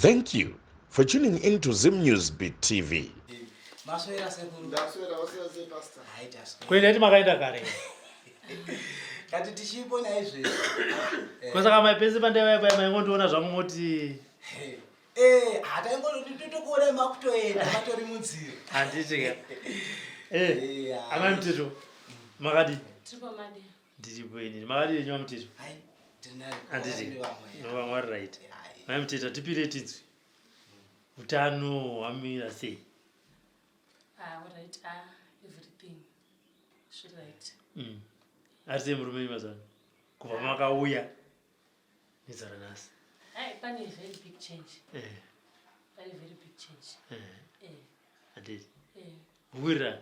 Thank you for tuning in to Zim News Beat TV. Maswera sekuru. Ndaswera waswera sei pastor? Hai taswera. Kuenda ti makaenda kare. Kati tichipo naizvezvi. Ko saka mai pese pandaiva paya maingondiona zvangu moti Eh, hataingotokuona makutoenda matori munzira. Handiti ka. Eh, Eh, amai Mutito. Makadi? Tiripo madi. Ndiripo ini. Makadi yenyu vaMutito? Hai, tinayo. Handiti. Vamwe. Vamwe vari right. Hai. Mai Mutito tipire tinzwi. Utano hwamira sei? Ah, all right. Ah, everything. Zviri right. Ari sei murume wenyu mazuva ano? Kubva makauya nezara nhasi. Hai, pane very big change. Pane very big change. Handiti. Eh. Kuwirirana.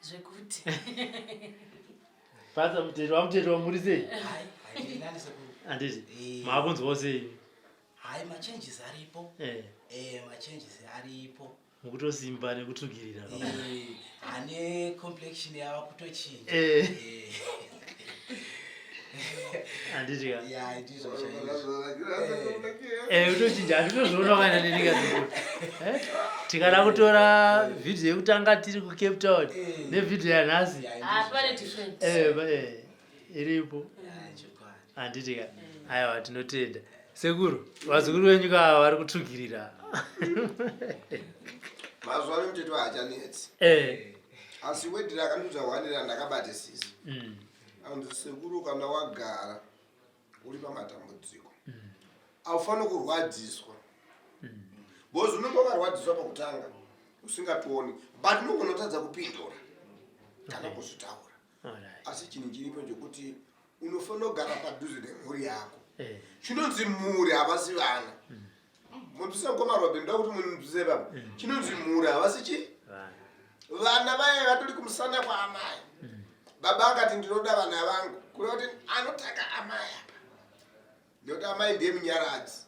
Zvekuti. Pasa Mutete, vaMutete muri sei? Hai, hai, tiri nani sekuru. Handiti. Eh. Maakunzwawo sei? Hai, machanges aripo. Eh, machanges aripo. Mukutosimba nekutsvukirira. Eh, ane complexion yava kutochinja. Eh. Handiti ka. Ya, ndizvo chaizvo. Eh, kutochinja handitozviona kana neni kazi. Eh? Tikada kutora video yekutanga tiri ku Cape Town Eh. nevideo yanhasi. Ya, Ah, ndizvo. pane different. Eh, eh, iripo. Ya, chokwadi. Handiti ka. Aiwa tinotenda. Sekuru, vazukuru venyu ka vari kutsvukirira. Mazuva ano Mutete haachanetsi. Asi wedhi rakandiudza hwanira ndakabatisisa. Anzi sekuru kana wagara uri pamatambudziko. Haufaniri kurwadziswa. Because unenge wakarwadziswa pakutanga usingatooni but unogona kutadza kupindura kana kuzvitaura. Asi chinhu chiripo ndechekuti unofanira kugara padhuze nemhuri yako. Chinonzi mhuri havasi vana. Munzwise mukoma Robin, ndoda kuti munzwise baba. Chinonzi mhuri havasi chi? Vana vaye vatori kumusana kwaamai. Baba akati ndinoda vana vangu. Kureva kuti anotaka amai apa. Nekuti amai ndiye munyaradzi.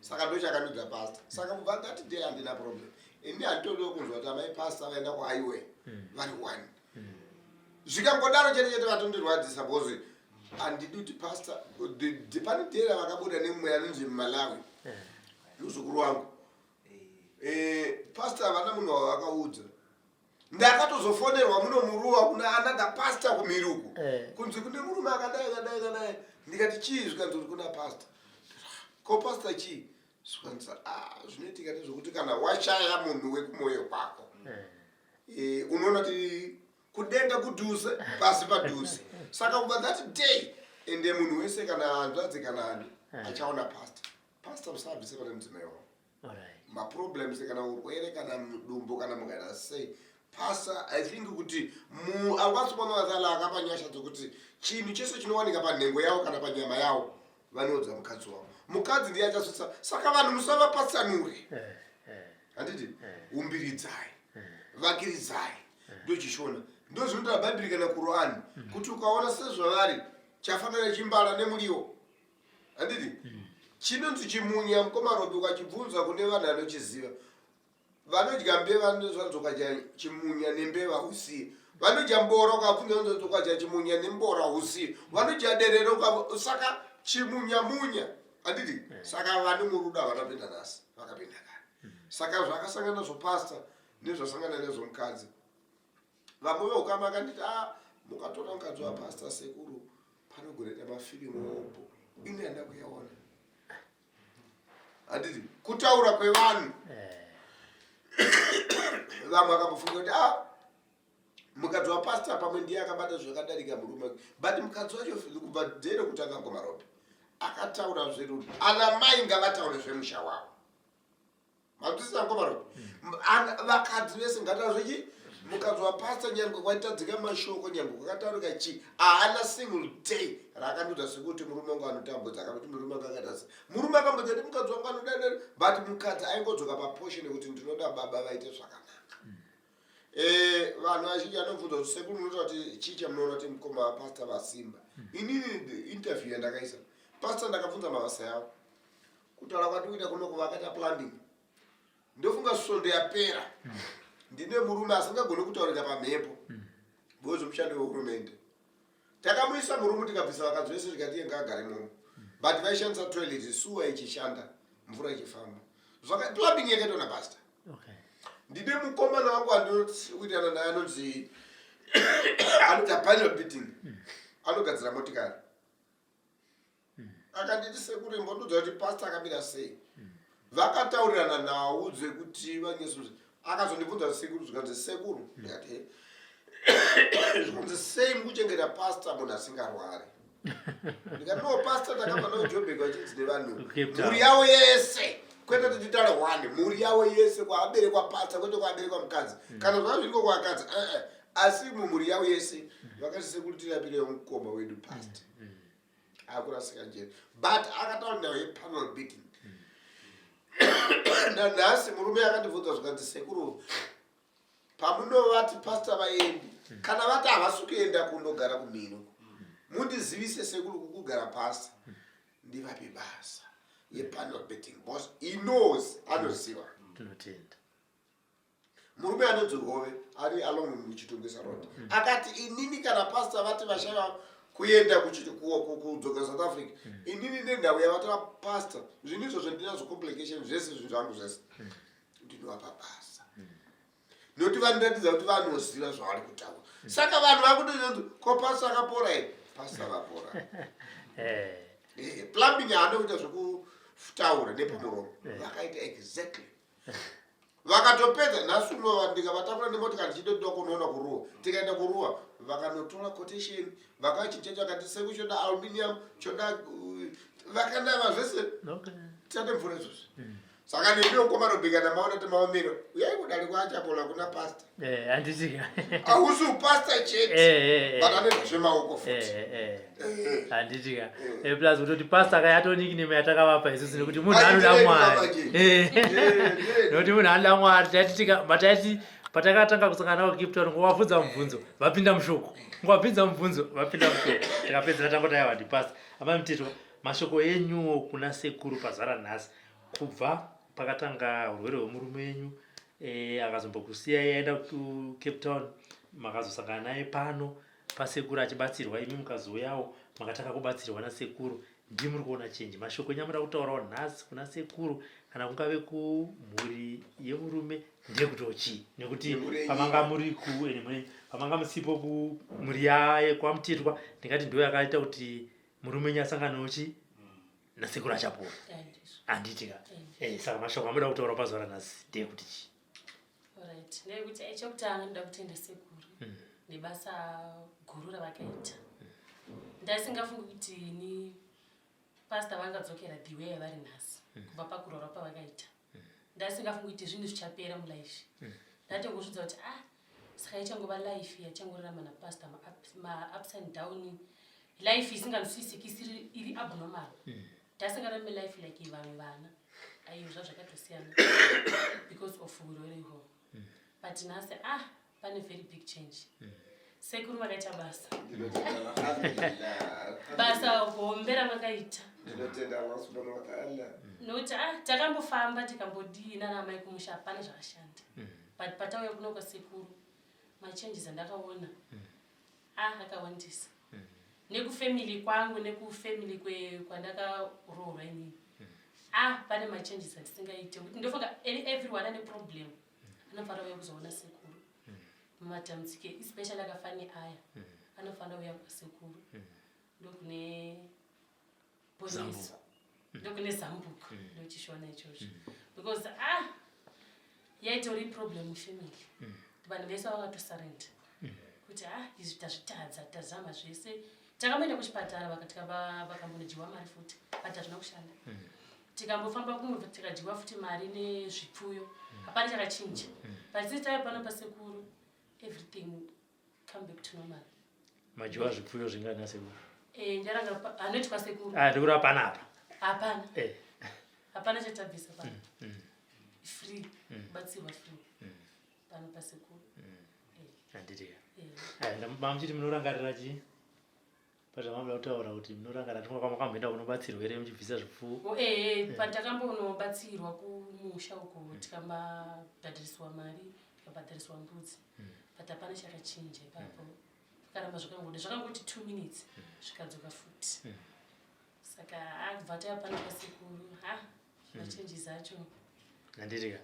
Saka ndochakandudza pastor. Saka kubva that day handina problem. Ini handitodiwo kunzwa kuti amai pastor vaenda kuhighway vari one. Zvikangodaro chete chete vatondirwadzisa because handidi kuti pastor pane day ravakabuda nemumwe anonzi Malawi. Muzukuru wangu. Pastor havana munhu wavakaudza. Ndakatozofonerwa muno muruwa kuna another pastor kumiruku. Kunzi kune murume akadai akadai akadai. Ndikati chii zvikanzi kuti kuna pastor. Ko pastor chii? Zvikanzi zvinoitika ndezvekuti kana washaya munhu wekumoyo kwako. Unoona kuti kudenga kudhuze pasi padhuze. Saka kubva that day ende munhu wese kana hanzvadzi kana ani achaona pastor. Pastor musabvise pane mudzimai wavo. Maproblems kana urwere kana mudumbu kana mukaita sei. Pastor I think kuti Allah subhanahu wa ta'ala akapa nyasha dzekuti chinhu chese chinowanika panhengo yavo kana panyama yavo vanoudza mukadzi wavo. Mukadzi ndiye achasvitsa. Saka vanhu musavapatsanure. Handiti? Umbiridzai. Vakiridzai. Ndochishona. Ndozvinotaura Bhaibheri kana Quran kuti ukaona sezvavari chafanana chimbala nemuriwo. Handiti? Chinonzi chimunya mukoma Robi ukachibvunza kune vanhu vanochiziva. Vanodya mbeva vanonzi ukadya chimunya nembeva usiye. Vanodya mbora ukabvunza vanonzi ukadya chimunya nembora usiye. Vanodya derere saka chimunya munya. Handiti? Saka vane murudo havana kupinda nhasi, vakapinda kare. Saka zvakasangana nazvo pastor nezvasangana nezvo mukadzi. Vamwe veukama akanditi mukatora mukadzi wapastor sekuru panogoreta mafirimu opo. Ini handina kuyaona. Handiti kutaura kwevanhu. Vamwe vakambofunga kuti mukadzi wapastor pamwe ndiye akabata zvakadarika murume wake. But mukadzi wacho kubva day rekutanga Gomarope akataura zverudo. Ana mai ngavataure zvemusha wavo. Manzwisisa Gomarope? Vakadzi vese ngataura zvechi mukadzi wapastor nyangwe kwaitadzika mashoko nyangwe kwakataurika chii haana single day raakandudza sekuti murume wangu anotambudza kana kuti murume wangu akaita sei. Murume akambodza kuti mukadzi wangu anoda dai, but mukadzi aingodzoka paportion yekuti ndinoda baba vaite zvakanaka. Vanhu vazhinji vanobvunza kuti sekuru munoita kuti chii chamunoona kuti mukoma pastor vasimba. Inini interview yandakaisa pastor ndakabvunza mabasa yavo. Kutaura kwatikuita kuno kuvakaita plumbing. Ndofunga svondo yapera. Ndine murume asingagoni kutaurika pamhepo. Because mushando wehurumende. Takamuisa murume tikabvisa vakadzi vese tikati iye ngaagare muno. But vaishandisa toilet suwa ichishanda mvura ichifamba. Zvaka plumbing yakaitwa napastor. Okay. Ndine mukomana wangu andinowirirana naye anonzi anoita panel beating. Anogadzira motikari. Akanditi sekuru imbondiudza kuti pastor akamira sei. Vakataurirana nhau dzekuti vanyesu akazondibvunza sekuru zvikanzi sekuru ndikati zvikanzi sei mukuchengeta pastor munhu asingarwari. Ndikati no pastor takabva nayo Joburg vachinzi nevanhu Cape Town. mhuri yavo yese kwete kuti titaure one mhuri yavo yese kwaaberekwa pastor kwete kwaaberekwa mukadzi kana zvava zviriko kwakadzi eh, eh. Asi mumhuri yavo yese vakati sekuru tirapire mukoma wedu pastor akurasika njere but akataura nhau yepanel beating. Nanhasi murume akandibvunza zvikanzi sekuru pamunovati pastor vaendi kana vati havasi kuenda kundogara kumhino mundizivise sekuru kukugara pastor ndivape basa yepanel beating because he knows anoziva. Tinotenda. Murume anonzi Hove ari along muChitungwiza Road akati inini kana pastor vati vashaiwa kuenda kudzokera South Africa inini nenhau yavatova pastor zvinhu izvozvo ndinazvo complication zvese zvinhu zvangu zvese ndinovapa basa nokuti vanoratidza kuti vanoziva zvavari kutaura. Saka vanhu vakuti ko pastor akapora here? Pastor vapora. Plumbing haana kuita zvekutaura nepamuromo, vakaita exactly vakatopedza. Nhasi uno ndikavatakura nemotikari ndichitoda kunoona kuRuwa, tikaenda kuRuwa vakanotora quotation vakachinja vakati seku choda aluminium choda vakanava zvese. Tichate mvura izvozvi. Saka neniwo komarobika namaona timaomero uyai kudare kwaChapola kuna pastor. Handiti. Hausi upastor chete but anoita zvemaoko futi. Handiti ka. Plus kutoti pastor kayato nickname yatakavapa isusu nekuti munhu anoda Mwari. Nekuti munhu anoda Mwari taiti mataiti patakatanga kusangana navo Cape Town ngowabvunza mubvunzo vapinda mushoko ngowabvunza mubvunzo vapinda mushoko tikapedzera tangoti aiwa ndipastor. Amai Mutetwa, mashoko enyuwo kuna sekuru pazuva ranhasi kubva pakatanga urwere hwemurume wenyu akazombokusiyai aenda kuCape Town makazosangana naye pano pasekuru achibatsirwa imi mukazouyawo makatanga kubatsirwa nasekuru ndimi muri kuona change. Mashoko enyu amuda kutaurawo nhasi kuna sekuru kana kungave kumhuri yemurume ndeyekutiwo chii nekuti Nemhuri yenyika. pamanga muri ku nemhuri yenyu, pamanga musipo kumhuri yaye kwaMutetwa ndingati ndo yakaita kuti murume wenyu asanganewo chi nasekuru achapora. Ndizvo. Handiti ka? Saka mashoko amuda kutaura pazuva ranhasi ndeyekuti chii? Alright, ndeyekuti chekutanga ndoda kutenda sekuru nebasa guru ravakaita. Ndasingafungi kuti ini pastor vangadzokera the way yavari nhasi kubva pakurwara pavakaita. Ndasingafungi kuti zvinhu zvichapera mulife. Ndatongozvidza kuti saka ichangova life yachangorarama napastor ma-ups and down, life isinganzwisisiki isiri iri abnormal. Ndasingararame life like vamwe vana, aiwa zva zvakatosiyana because of urwere ihwohwo. But nhasi pane very big change. Sekuru vakaita basa. Ndinotenda alhamdulillah. Basa hombe ravakaita. Ndinotenda Allah subhanahu wa ta'ala. Nokuti takambofamba tikambodii nana amai kumusha hapana zvakashanda. But patauya kuno kwasekuru machanges andakaona akawandisa. Nekufamily kwangu nekufamily kwandakaroorwa inini pane machanges andisingaite kuti ndofunga everyone ane problem anofanira kuuya kuzoona sekuru mumatambudziko especially akafani aya anofanira kuuya kwasekuru ndokune poneso Zambuko. Ndokune zambuko ndochishona ichocho because yaitori problem mufamily vanhu vese vakatosurrender kuti izvi tazvitadza tazama zvese. Takamboenda kuchipatara vakambonodyiwa mari futi but hazvina kushanda. Tikambofamba kumwe tikadyiwa futi mari nezvipfuyo hapana chakachinja. But since tave pano pasekuru everything come back to normal. Madyiwa zvipfuyo zvingani nasekuru? Ndaranga anoitwa sekuru. Ndikureva panapa. Hapana. Hapana chatabvisa pano. Free kubatsirwa free pano pasekuru. Handiti ka? Mamuchiti munorangarira chii pazvamamuda kutaura kuti munorangarira tinga kwamakamboenda kunobatsirwa here muchibvisa zvipfuwo? Oh, patakambounobatsirwa kumusha uko tikambabhadhariswa mari tikabhadhariswa mbudzi but hapana chakachinja ipapo zvakaramba zvakangoda zvakangoti 2 minutes zvikadzoka futi. Saka kubva tava pano pasekuru ha machanges acho. Handitika.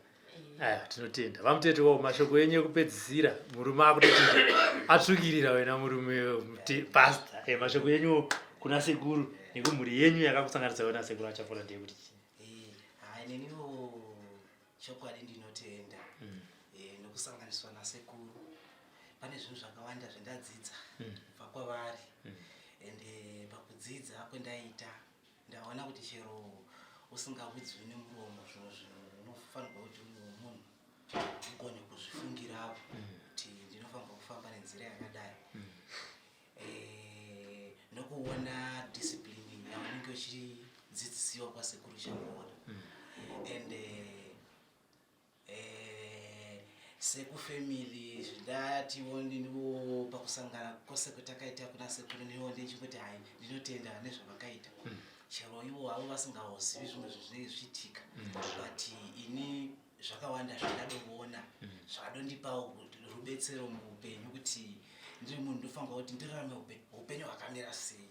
Aya, tinotenda. VaMutetwa, mashoko enyu ekupedzisira. Murume akutoti atsvukirira wena murume pastor. Eh, mashoko enyu kuna sekuru nekumhuri yenyu yakakusanganisa wena sekuru Achapola ndeyekuti chii? Eh, hai neniwo chokwadi ndinotenda eh, nokusanganiswa nasekuru. Pane zvinhu zvakawanda zvendadzidza kubva kwavari. Ende pakudzidza kwendaita Ndaona kuti chero usingaudzwi nemuromo zvimwe zvinhu unofanirwa kuti uri munhu ugone kuzvifungirawo kuti ndinofanirwa kufamba nenzira yakadai. Eh, nokuona discipline yaunenge uchidzidzisiwa kwasekuru Chamuona. And eh, Eh, sekufamily zvindatiwo ndiniwo pakusangana kwose kwatakaita kuna sekuru niwo ndechikuti hai ndinotenda nezvavakaita chero ivo havo vasingazivi zvimwe zvinhu zvinenge zvichiitika but ini zvakawanda zvandadoona zvakadondipawo rubetsero muupenyu kuti ndiri munhu ndofanirwa kuti ndirarame upenyu hwakamira sei.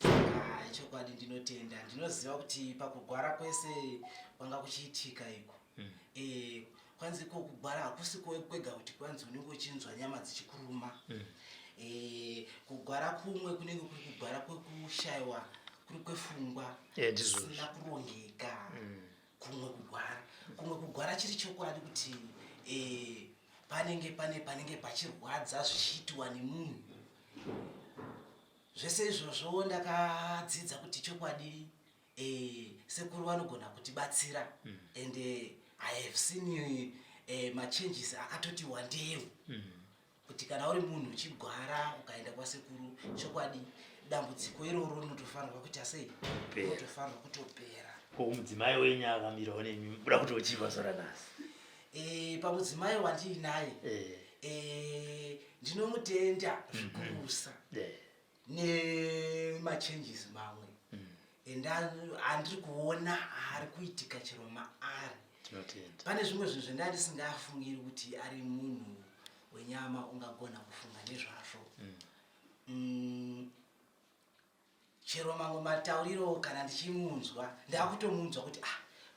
Saka chokwadi ndinotenda, ndinoziva kuti pakugwara kwese kwanga kuchiitika iko eh, kwanzi iko kugwara hakusi kwega kuti kwanzi unenge uchinzwa nyama dzichikuruma. Eh, kugwara kumwe kunenge kuri kugwara kwekushaiwa kuri kwefungwa Eh, ndizvozvo. kusina kurongeka. Kumwe kugwara, kumwe kugwara chiri chokwadi kuti eh, panenge pane panenge pachirwadza zvichiitiwa nemunhu. Zvese izvozvo ndakadzidza kuti chokwadi eh, sekuru vanogona kutibatsira and I have seen machanges akatoti wandei kuti kana uri munhu uchigwara ukaenda kwasekuru chokwadi dambudziko iroro rinotofanirwa kuita sei? Kupera. Rinotofanirwa kutopera. Ko mudzimai wenyu akamirawo nemi muda kuti uchiva zuva ranhasi? Pamudzimai wandiinaye ndinomutenda zvikurusa nemachanges mamwe andiri kuona ari kuitika chero maari. Tinotenda. Pane zvimwe zvinhu zvendanga ndisingafungiri kuti ari munhu wenyama ungagona kufunga nezvazvo. Chero mamwe matauriro kana ndichimunzwa ndakutomunzwa kuti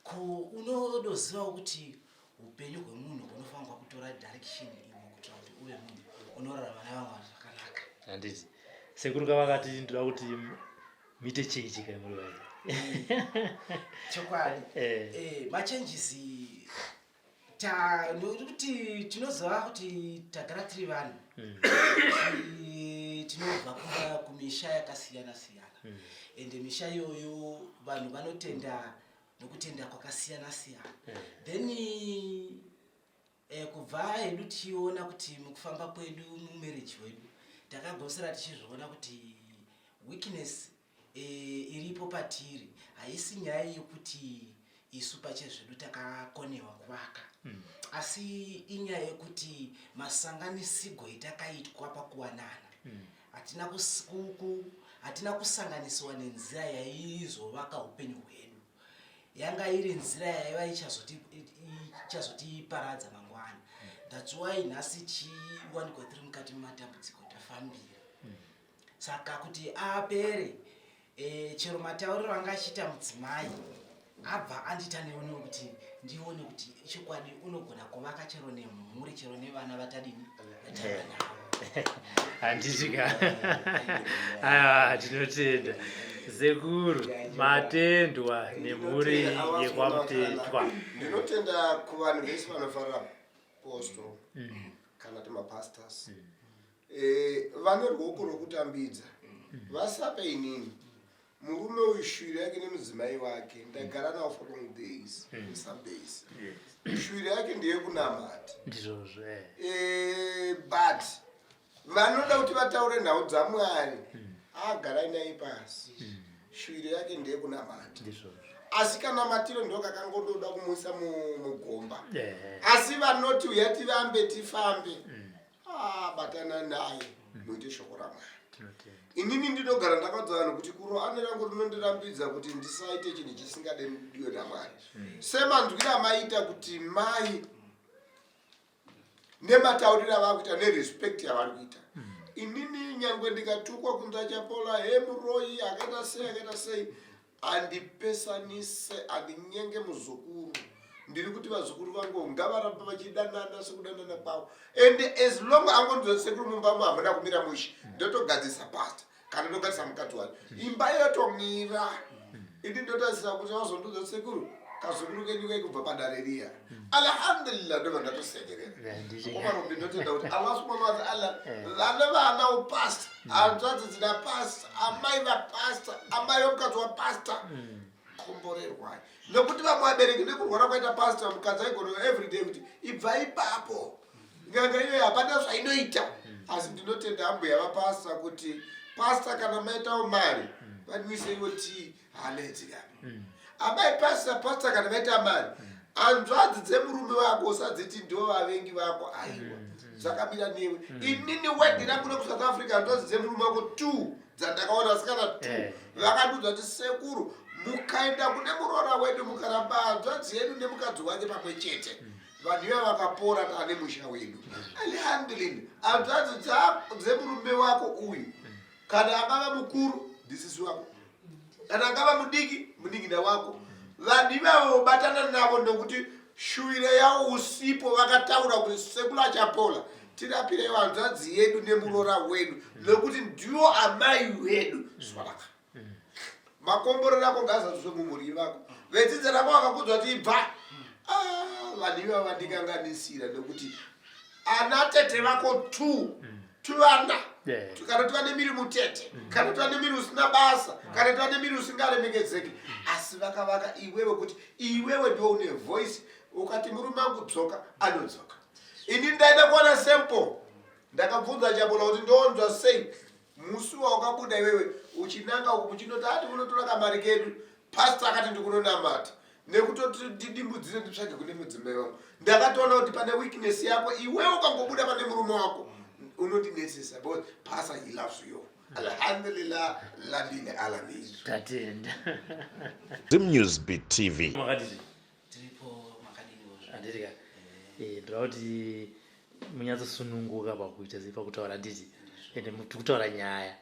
ko unodozivawo kuti upenyu hwemunhu hunofanirwa kutora direction imwe kuitira kuti uve munhu unorarama nevamwe vanhu zvakanaka. Handiti sekuru kavakati ndoda kuti muite chechi kai muri vairi. Chokwadi. Machanges nokuti tinoziva kuti tagara tiri vanhu tinobva kumisha yakasiyana siyana ende misha iyoyo vanhu vanotenda nokutenda kwakasiyana siyana. Then kubva hedu tichiona kuti mukufamba kwedu mumarriage wedu takagosera tichizviona kuti weakness iripo patiri haisi nyaya yekuti isu pachezvedu takakonewa kuvaka asi inyaya yekuti masanganisigwo etakaitwa pakuwanana hatina kusanganisiwa nenzira yaizovaka upenyu hwedu. Yanga iri nzira yaiva ichazotiparadza mangwana. That's why nhasi tichiwanikwa tiri mukati mematambudziko tafambira. Saka kuti apere chero matauriro anga achiita mudzimai abva andiita neonewo kuti ndione kuti chokwadi unogona kuvaka chero nemhuri chero nevana vatadini vatava navo. Handiti ka? Aiwa, tinotenda sekuru, matendwa nemhuri yekwaMutetwa. Ndinotenda kuvanhu vese vanofarira posto kana kuti mapastors vane ruoko rwekutambidza vasape inini murume uyu shuwiro yake nemudzimai wake ndagara nawo for long days, some days. Shuwiro yake ndeyekunamata. Ndizvozvo. But vanoda kuti vataure nhau dzaMwari, agarai naye pasi. Shuwiro yake ndeyekunamata. Ndizvozvo. Asi kana matiro ndo kakangododa kumuisa mugomba. Asi vanoti uya tivambe tifambe, batana naye muite shoko raMwari. Tinotenda. Inini ndinogara ndakaudza vanhu kuti Kurani rangu rinondirambidza kuti ndisaite chinhu chisingadiwe naMwari. Semanzwiro amaita kuti mai nematauriro avari kuita nerespect yavari kuita, inini nyangwe ndikatukwa kunzi Achapola he muroi akaita sei akaita sei, handipesanise, handinyenge muzukuru. Ndiri kuti vazukuru vangu ngavaramba vachidanana sekudanana kwavo, and as long angonzwa sekuru mumba mo hamuna kumira mushe, ndotogadzisa pastor kana ndogadzisa mukadzi wacho, imba yotomira. Ini ndotarisira kuti vazondiudza, "Sekuru, kazukuru kenyu kai kubva padare riya, alhamdulillah." Ndobva ndatosekerera. Omarombe, ndotenda kuti Allah subhanahu wa ta'ala vana vanawo pastor, hanzvadzi dzina pastor, amai vapastor, amai vemukadzi wapastor, komborerwai, nekuti vamwe vabereki nekurwara kwaita pastor, mukadzi aigona everyday kuti ibva ipapo, nganga iyoyo hapana zvainoita. Asi ndinotenda ambuya vapastor kuti pastor kana maitawo mari, vanwiseiwo tii, hanetsikani. Amai pastor, pastor kana vaita mari, hanzvadzi dzemurume wako usadziti ndo vavengi vako. Aiwa, zvakamira newe. Inini wedhi rangu rekuSouth Africa, hanzvadzi dzemurume wako two dzandakaona, sikana two, vakandiudza kuti, "Sekuru, mukaenda kune muroora wedu, mukaramba hanzvadzi yedu nemukadzi wake pamwe chete, vanhu iva vakapora, taane musha wedu, alhamdulillah." Hanzvadzi dzemurume wako uyu, kana angava mukuru ndisisi wako, kana angava mudiki munin'ina wako, vanhu ivavo batana navo, nekuti shuviro yavo usipo vakataura kuti, "Sekuru Achapola, tirapirei hanzvadzi yedu nemuroora wedu, nekuti ndiwo amai vedu." Swadaka makomborero ako ngaazadziswe mumhuri vako. Vedzidza rako vakakudzwa kuti ibva. Ah, vanhu ivava vandikanganisira, nekuti ana tete vako two tuvana, kana tuva nemiri mutete, kana tuva nemiri usina basa, kana tuva nemiri usingaremekedzeki, asi vakavaka iwewe kuti iwewe ndiwo une voice. Ukati murume wangu dzoka, anodzoka. Ini ndaida kuwana sample. Ndakabvunza Chabola kuti ndonzwa sei musi waukabuda iwewe uchinanga uku, muchinoti ati unotora kamari kedu. Pastor akati ndikunonamata nekutoti ndidimbudzire, nditsvage kune mudzimai wangu. Ndakatoona kuti pane weakness yako iwewe, ukangobuda pane murume wako unondinetsesa, because pastor, he loves you. Alhamdulillah rabbil alamin. Tatenda. Zimnews Beat TV. Makadii? Tiripo, makadiniwo? Handiti ka? Ndoda kuti munyatsosununguka pakuita sei, pakutaura, handiti? Ende tiri kutaura nyaya.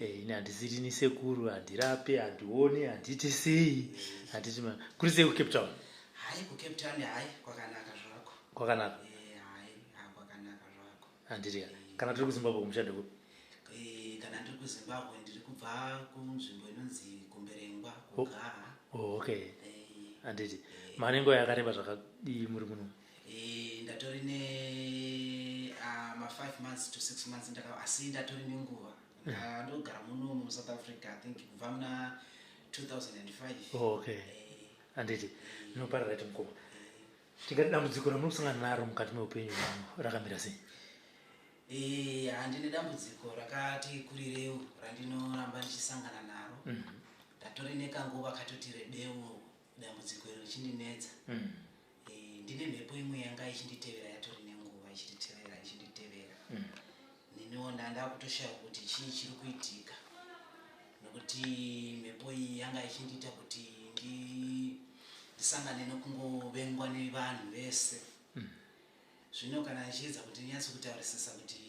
Ini handisiri ni sekuru, handirape, handione, handiti sei, handiti ma kuri sei kuCape Town? Hai, kuCape Town, hai, kwakanaka zvako. Kwakanaka? Hai, ha, kwakanaka zvako. Handiti ka? Kana tiri kuZimbabwe, kumushando kupi? Kana ndiri kuZimbabwe, ndiri kubva kunzvimbo inonzi Kumberengwa, kuGaha. Oh, okay. Handiti mane nguva yakareba zvakadii muri muno? Ndatori ne ma 5 months to 6 months ndaka, asi ndatori nenguva ndogara muno muSouth Africa, I think kubva muna 2005. Oh, okay. Handiti ndinopara right. Mukoma, tingati dambudziko ramuri kusangana naro mukati meupenyu hwenyu rakamira sei? Handine dambudziko rakati kurireu randinoramba ndichisangana naro. Ndatori nekanguva katoti rebeu dambudziko iri richindinetsa. Ndine mhepo imwe yanga ichinditevera, yatori nenguva ichinditevera, ichinditevera. Neniwo ndanda kutoshaya kuti chii chiri kuitika, nokuti mhepo iyi yanga ichindiita kuti ndisangane nokungovengwa nevanhu vese. Zvino kana ndichiedza kuti ndinyatse kutaurisisa kuti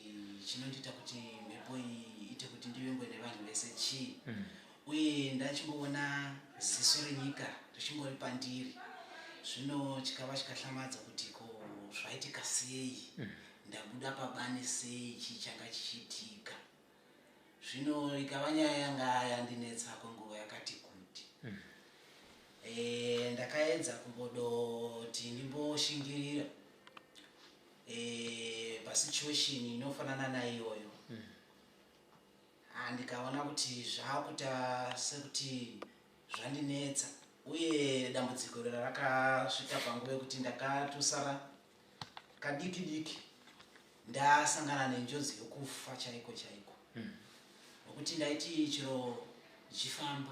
chinondiita kuti mhepo iyi iite kuti ndivengwe nevanhu vese chii, uye ndachingoona ziso renyika richingori pandiri, zvino chikava chikahlamadza kuti ko zvaitika sei, ndabuda pabani sei, chii changa chichiitika. Zvino ikava nyaya yanga yandinetsa kwenguva yakati kuti. Ndakaedza kumbodoti ndimboshingirira pasituation inofanana naiyoyo. Ndikaona kuti zvaakuita sekuti zvandinetsa, uye dambudziko iro rakasvika panguva yekuti ndakatosara kadiki diki ndasangana nenjodzi yokufa chaiko chaiko, nokuti ndaiti chero ndichifamba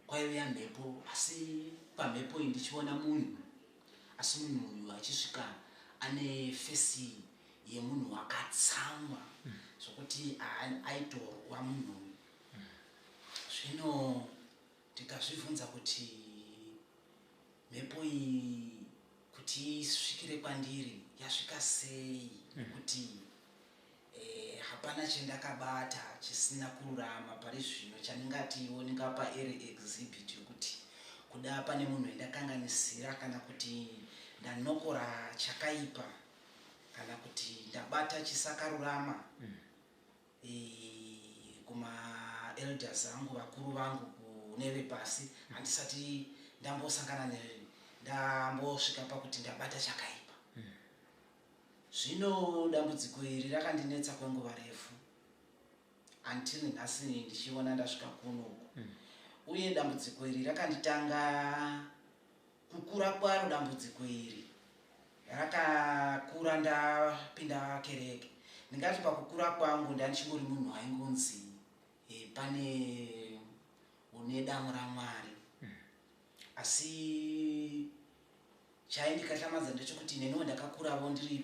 kwaiuya mhepo, asi pamhepo iyi ndichiona munhu, asi munhu uyu achisvika ane face yemunhu wakatsamwa zvokuti aitorwa munhu uyu. Zvino ndikazvibvunza kuti mhepo iyi kuti isvikire kwandiri yasvika sei, nekuti hapana chendakabata chisina kururama pari zvino chandingatiwo ndingapa iri exhibit yokuti Kuda pane munhu wendakanganisira kana kuti ndanokora chakaipa kana kuti ndabata chisakarurama kuma elders angu, vakuru vangu, kune vepasi, handisati ndambosangana ndambosvika pakuti ndabata chakaipa. Zvino dambudziko iri rakandinetsa kwenguva refu until nhasi ndichiona ndasvika kuno uku. Uye dambudziko iri rakanditanga kukura kwaro. Dambudziko iri rakakura ndapinda kereke. Ndingati pakukura kwangu ndandichingori munhu aingonzi pane une damo raMwari. Asi chaindikatyamadza ndechekuti neniwo ndakakuravo ndiri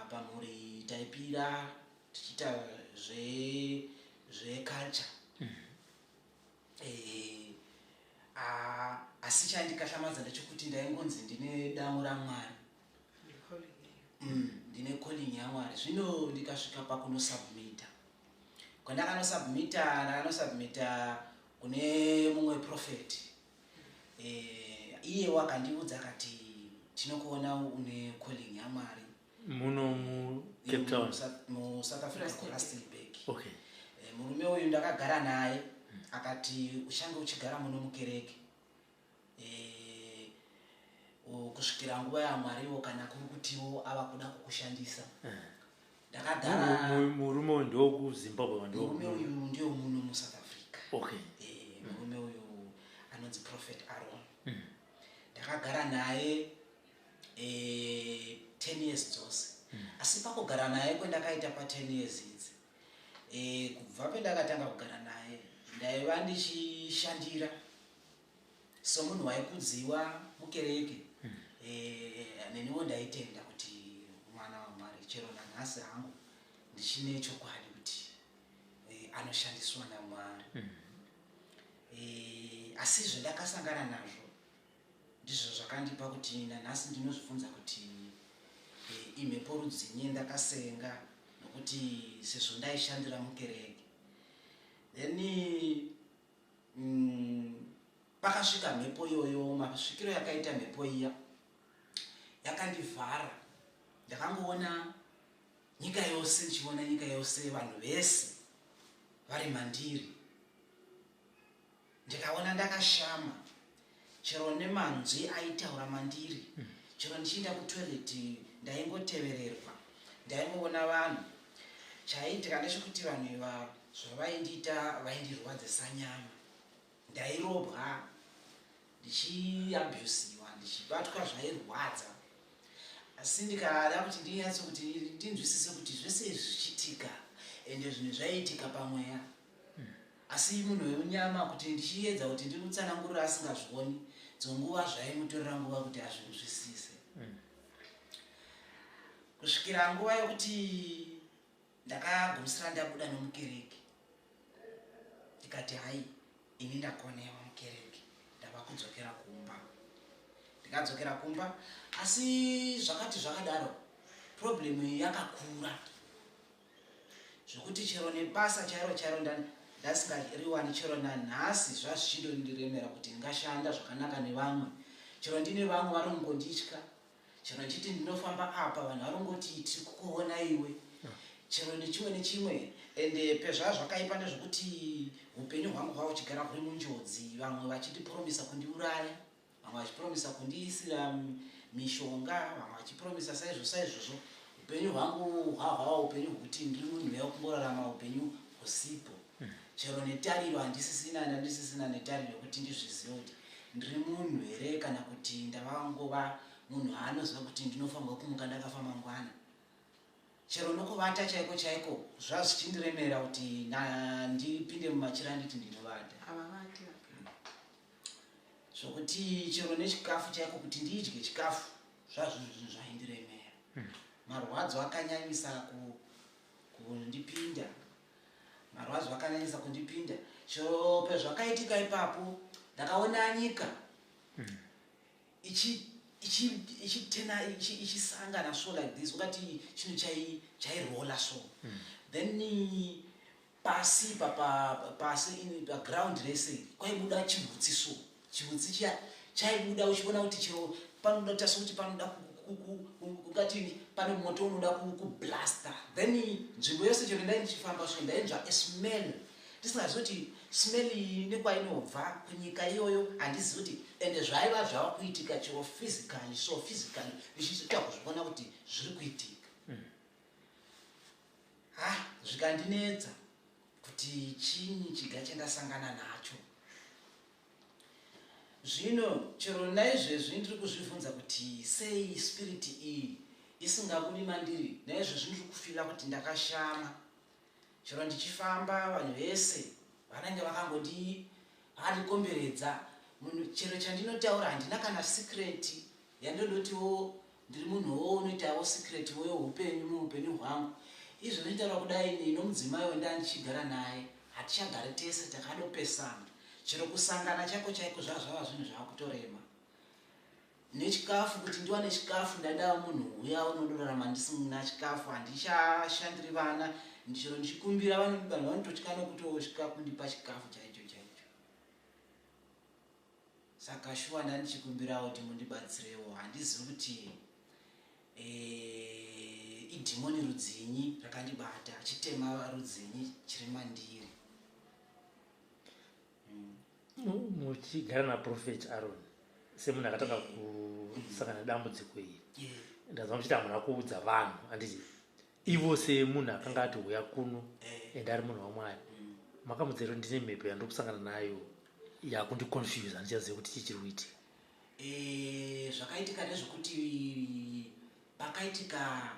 pamhuri taipira tichiita zveculture. Asi chaindikatyamadza ndechekuti ndaingonzi ndine damo raMwari, ndine calling yaMwari. Zvino ndikasvika pakunosubmita kwandakanosubmita, ndakanosubmita kune mumwe prophet. Iye wakandiudza akati, "Tinokuona une calling yaMwari." Muno muCape Town? MuSouth Africa, kuRustenburg. Okay. Murume uyu ndakagara naye, akati, "Uchange uchigara muno mukereke kusvikira nguva yaMwariwo kana kuri kutiwo ava kuda kukushandisa." Ndakagara. Murume uyu ndokuZimbabwe? Murume uyu ndiyo muno muSouth Africa. Okay. Murume uyu anonzi Prophet Aaron. Ndakagara naye 10 years dzose. Asi pakugara naye kwendakaita pa10 years idzi, kubva pendakatanga kugara naye, ndaiva ndichishandira somunhu waikudziwa mukereke. Neniwo ndaitenda kuti mwana waMwari. Chero nanhasi hangu ndichine chokwadi kuti anoshandiswa naMwari. Asi zvendakasangana nazvo ndizvo zvakandipa kuti nanhasi ndinozvibvunza kuti imhepo rudzinye ndakasenga, nokuti sezvo ndaishandira mukereke, then pakasvika mhepo iyoyo. Masvikiro yakaita mhepo iya yakandivhara. Ndakangoona nyika yose, ndichiona nyika yose, vanhu vese vari mandiri. Ndikaona ndakashama, chero nemanzwi aitaura mandiri. Chero ndichienda kutoilet ndaingotevererwa, ndaingoona vanhu. Chaiitika ndechekuti vanhu iva zvavaindiita, vaindirwadzisa nyama. Ndairobwa, ndichiabusiwa, ndichibatwa zvairwadza. Asi ndikada kuti ndinyatso kuti ndinzwisise kuti zvese izvi zvichiitika, ende zvinhu zvaiitika pamweya, asi munhu wemunyama kuti ndichiedza kuti ndimutsanangurira asingazvioni, dzonguva zvaimutorera nguva kuti azvinzwisise, kusvikira nguva yokuti ndakagumisira ndabuda nomukereke. Ndikati, "Hai, ini ndakonewa mukereke, ndava kudzokera kumba." Ndikadzokera kumba. Asi zvakati zvakadaro, problem iyi yakakura zvokuti chero nebasa chairo chairo ndasingariwani. Chero nanhasi zvazvichindondiremera kuti ndingashanda zvakanaka nevamwe. Chero ndine vamwe vari kungonditya. Chero ndichiti ndinofamba apa, vanhu varongoti, "Tiri kukuona iwe." Chero nechimwe nechimwe. Ende pezvaa zvakaipa ndezvekuti upenyu hwangu hwava huchigara huri munjodzi, vamwe vachitipromisa kundiuraya, vamwe vachipromisa kundiisira mishonga, vamwe vachipromisa saizvo saizvozvo. Upenyu hwangu hwahwava upenyu hwekuti ndiri munhu wekungorarama upenyu husipo. Chero netariro handisisina, ndandisisina netariro yekuti ndizvizive kuti ndiri munhu here kana kuti ndavangova munhu aanoziva kuti ndinofanirwa kumuka ndakafa mangwana. Chero nokuvata chaiko chaiko zvazvichindiremera kuti ndipinde mumachira nditi ndinovata. Havavati vagara. Zvokuti chero nechikafu chaiko, kuti ndidye chikafu, zvazvinhu zvinhu zvaindiremera. Marwadzo akanyanyisa kundipinda, marwadzo akanyanyisa kundipinda. Chero pezvakaitika ipapo, ndakaona nyika ichitena, ichisangana so like this, ungati chinhu chairola so. Then Pasi pa pasi paground rese kwaibuda chihutsi so chihutsi chiya chaibuda uchiona kuti chero panoda kuita sekuti panoda kungatini pane moto unoda kublaster then nzvimbo yose chero ndai ndichifamba so ndainzwa a smell ndisingazivi kuti smell iyi nekwainobva kunyika iyoyo handizivi kuti ende zvaiva zvava kuitika chero physically so physically ndichiita kuzviona kuti zviri kuitika Ha zvikandinetsa kuti chinyi chiga chandasangana nacho. Zvino chero naizvezvi ndiri kuzvivhunza kuti sei spirit iyi isingabudi mandiri naizvezvi ndiri kufila kuti ndakashama. Chero ndichifamba vanhu vese vanenge vakangondi vakandikomberedza munhu chero chandinotaura handina kana secret Yandodotiwo ndiri munhuwo unoitawo secret wo youpenyu muupenyu hwangu. Izvo ndinotaura kudai ini nomudzimai wendandichigara naye hatichagari tese takadopesana. Chero kusangana chaiko chaiko zvava zvava zvinhu zvava kutorema. Nechikafu kuti ndiwane chikafu ndandava munhu uya unodorarama ndisina chikafu handichashandiri vana chero ndichikumbira vanhu vanototya nokutosvika kundipa chikafu chaicho chaicho. Saka shuwa ndandichikumbirawo kuti mundibatsirewo handizivi kuti eh, idhimoni rudzinyi rakandibata chitema rudzinyi chiri mandiri. Muchigara naProphet Aaron semunhu akatanga kusangana nedambudziko iri ndanzwa muchiti hamuna kuudza vanhu handiti ivo semunhu akanga ati huya kuno eh. ende ari munhu wamwari mm. makamudza iro ndine mhepo yandiri kusangana nayo yakundiconfuse handichazive kuti chii chiri kuitika eh, zvakaitika ndezvekuti pakaitika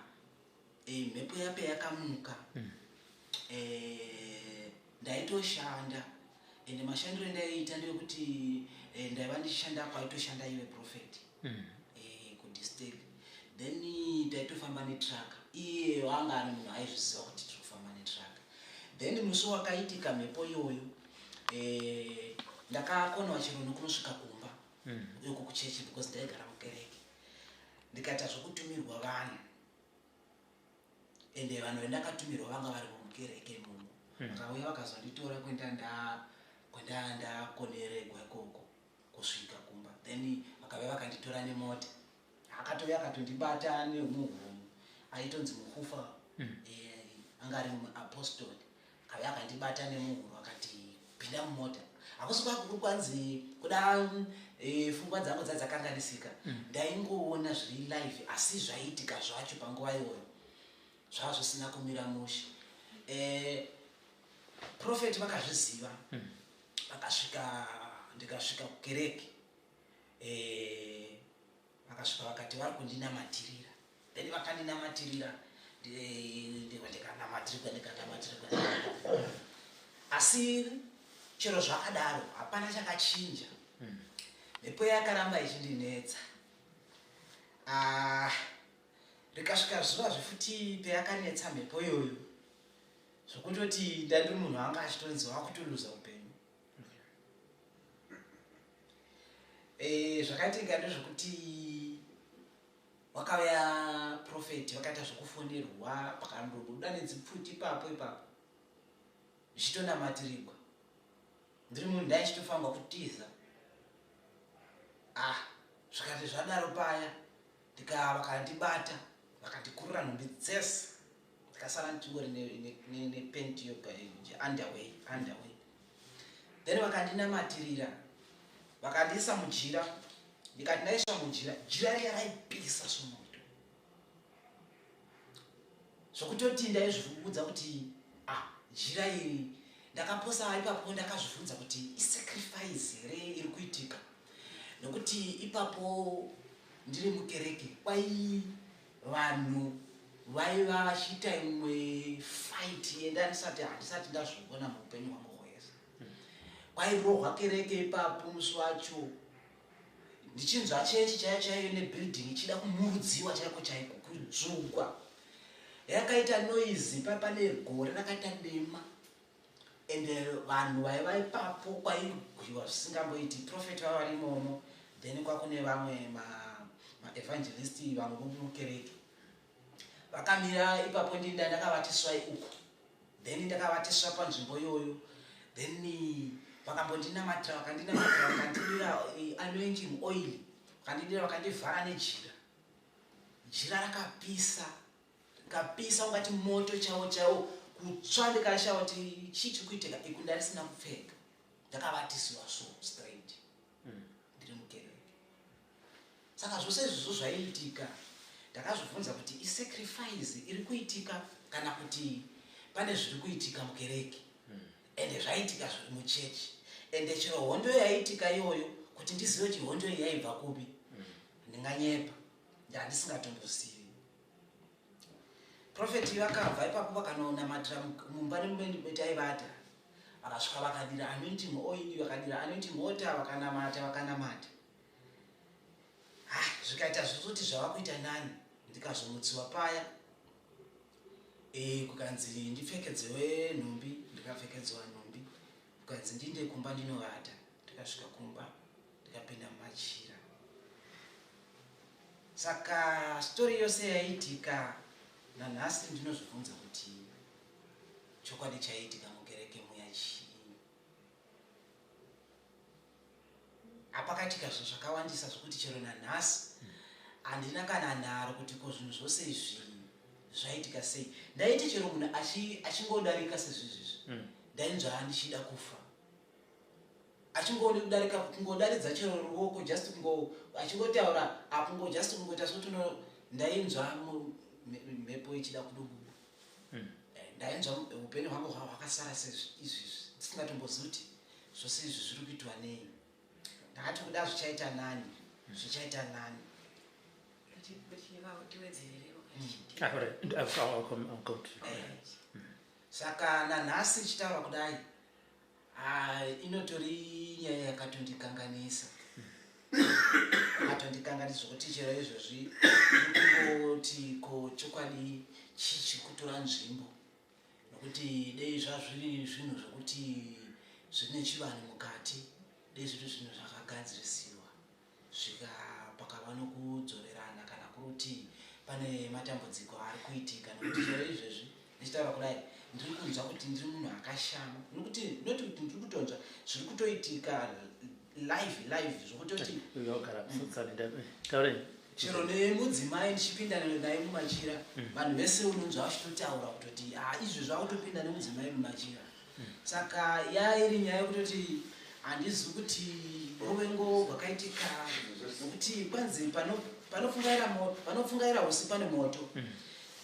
eh, mhepo yape yakamuka mm. Ndaitoshanda ende mashandiro endaiita ndeyekuti ndaiva ndichishanda kwaitoshanda iwe prophet mm. Kudisteg then taitofamba netruck iye wanga ari munhu aizviziva kuti tiri kufamba netruck then musi wakaitika mhepo iyoyo eh, ndakakonewa chero nekunosvika kumba mm. uko kuchechi because ndaigara mukereke ndikaita zvekutumirwa vanhu ende vanhu vendakatumirwa vanga vari mukereke imomo hmm. vakauya vakazonditora kuenda nda kwenda ndakoneregwa ikoko kusvika kumba then vakauya vakanditora nemota akatouya akatondibata nemuhuro aitonzi mukufa mm. eh, anga ari muapostoli akauya akandibata nemuhuro akati pinda mumota hakusi kwakuri kwanzi kuda e, fungwa dzangu dzadzakanganisika mm. ndaingoona zviri live asi zvaiitika zvacho panguva iyoyo zvava zvisina kumira mushe e, profeti vakazviziva mm. vakasvika ndikasvika kukereke eh, vakasvika vakati vari kundinamatirira then vakandinamatirira ndikanamatirirwa ndikanamatirirwa asi chero zvakadaro hapana chakachinja hmm. mhepo yakaramba ichindinetsa ah, rikasvika zuva zvefuti peyakanetsa mhepo iyoyo zvokutoti ndandiri munhu anga achitonzi wakutoluza upenyu Eh, zvakaitika ndezvekuti wakauya profeti vakaita zvekufonerwa pakandobuda nedzipfuti ipapo ipapo zvichitonamatirigwa ndiri munhu ndaichitofanirwa kutiza ah zvikati zvadaro paya ndika vakandibata vakandikurira nhumbi dzese ndikasara ndichingori nepenti yoga underway underway then vakandinamatirira vakandiisa mujira ndikati ndaiswa mujira jira riya raipisa somoto zvokutoti ndaizvivudza kuti ah jira iri ndakaposa ipapo ndakazvibvunza kuti isacrifice here iri kuitika nokuti ipapo ndiri mukereke kwai vanhu vaiva vachiita imwe fight yenda ndisati handisati ndazviona muupenyu hwangu hwese kwairohwa kereke ipapo musi wacho ndichinzwa chechi chaiyo chaiyo nebuilding ichida kumurudziwa chaiko chaiko kudzvugwa yakaita noise pa pane gore rakaita dema ende vanhu vaiva ipapo kwaigwiwa zvisingamboiti prophet vava vari imomo then kwakune vamwe maevangelist ma vamwe vomukereke vakamira ipapo ndinda ndakavati swai uku Then ndakavatiswa panzvimbo iyoyo, then vakambondinamatira, vakandinamatira, vakandidira anointing oil, vakandidira, vakandivhara nejira. Jira rakapisa, rikapisa ungati moto chaiwo chaiwo, kutsva. Ndikashaya kuti chii chiri kuitika. Iku ndarisina kupfeka, ndakavatisiwa so straight ndiri mukereke. Saka zvose izvozvo zvaiitika, ndakazvibvunza kuti isacrifice iri kuitika kana kuti pane zviri kuitika mukereke. Ende zvaiitika zviri muchechi, ende chero hondo yaiitika iyoyo, kuti ndizive kuti hondo iyi yaibva kupi, ndinganyepa, ndandisingatombozivi. Profeti vakabva ipapo, vakanonamatira mumba nemetaivata. Vakasvika, vakadira anointing oil, vakadira anointing water, vakanamata, vakanamata. Ah, zvikaita zvekuti zvava kuita nani. Ndikazomutsiwa paya, kukanzi ndipfekedzewe nhumbi. Ndikapfekedzwa nhumbi, kukanzi ndinde kumba ndinovata. Ndikasvika kumba, ndikapinda mumachira. Saka story yose yaiitika nanhasi, ndinozvibvunza kuti chokwadi chaiitika mukereke muya chii. Hapakaitika zvinhu zvakawandisa zvokuti chero nanhasi handina kana nharo kuti ko zvinhu zvose izvi zvaitika sei. Ndaiti chero munhu achingodarika sezvizvizvi, ndainzva ndichida kufa. Achingodarika, kungodaridza chero ruoko, just kungo achingotaura akungo just kungoita sotuno, ndainzwa mhepo ichida kudobuda. Ndainzwa upenyu hwangu hwakasara sezvizvi, ndisingatombozivi kuti zvose izvi zviri kuitwa nei. Ndakati kuda zvichaita nani, zvichaita nani. Tiwedzererewo. Ah, all right. I'll come to you. Saka nanhasi ichitaura kudai, ah, inotori nyaya yakatondikanganisa, yakatondikanganisa zvokuti chero izvozvi ndikungoti ko chokwadi chii chiri kutora nzvimbo, nokuti dei zvazviri zvinhu zvokuti zvine chivanhu mukati, dei zviri zvinhu zvakagadzirisiwa, svika pakava nokudzorerana, kana kuti pane matambudziko ari kuitika. Nokuti chero izvezvi ndichitaura kudai, ndiri kunzwa kuti ndiri munhu akashama, nokuti noti kuti ndiri kutonzwa zviri kutoitika live live, zvokutoti Yogara, sorry, taurei. Chero nemudzimai ndichipinda naye mumachira, vanhu vese unonzwa vachitotaura kutoti ha, izvi zvakutopinda nemudzimai mumachira. Saka yairi nyaya yekutoti handizivi kuti ruvengo rwakaitika, nokuti kwanzi panopfungaira usi pane moto.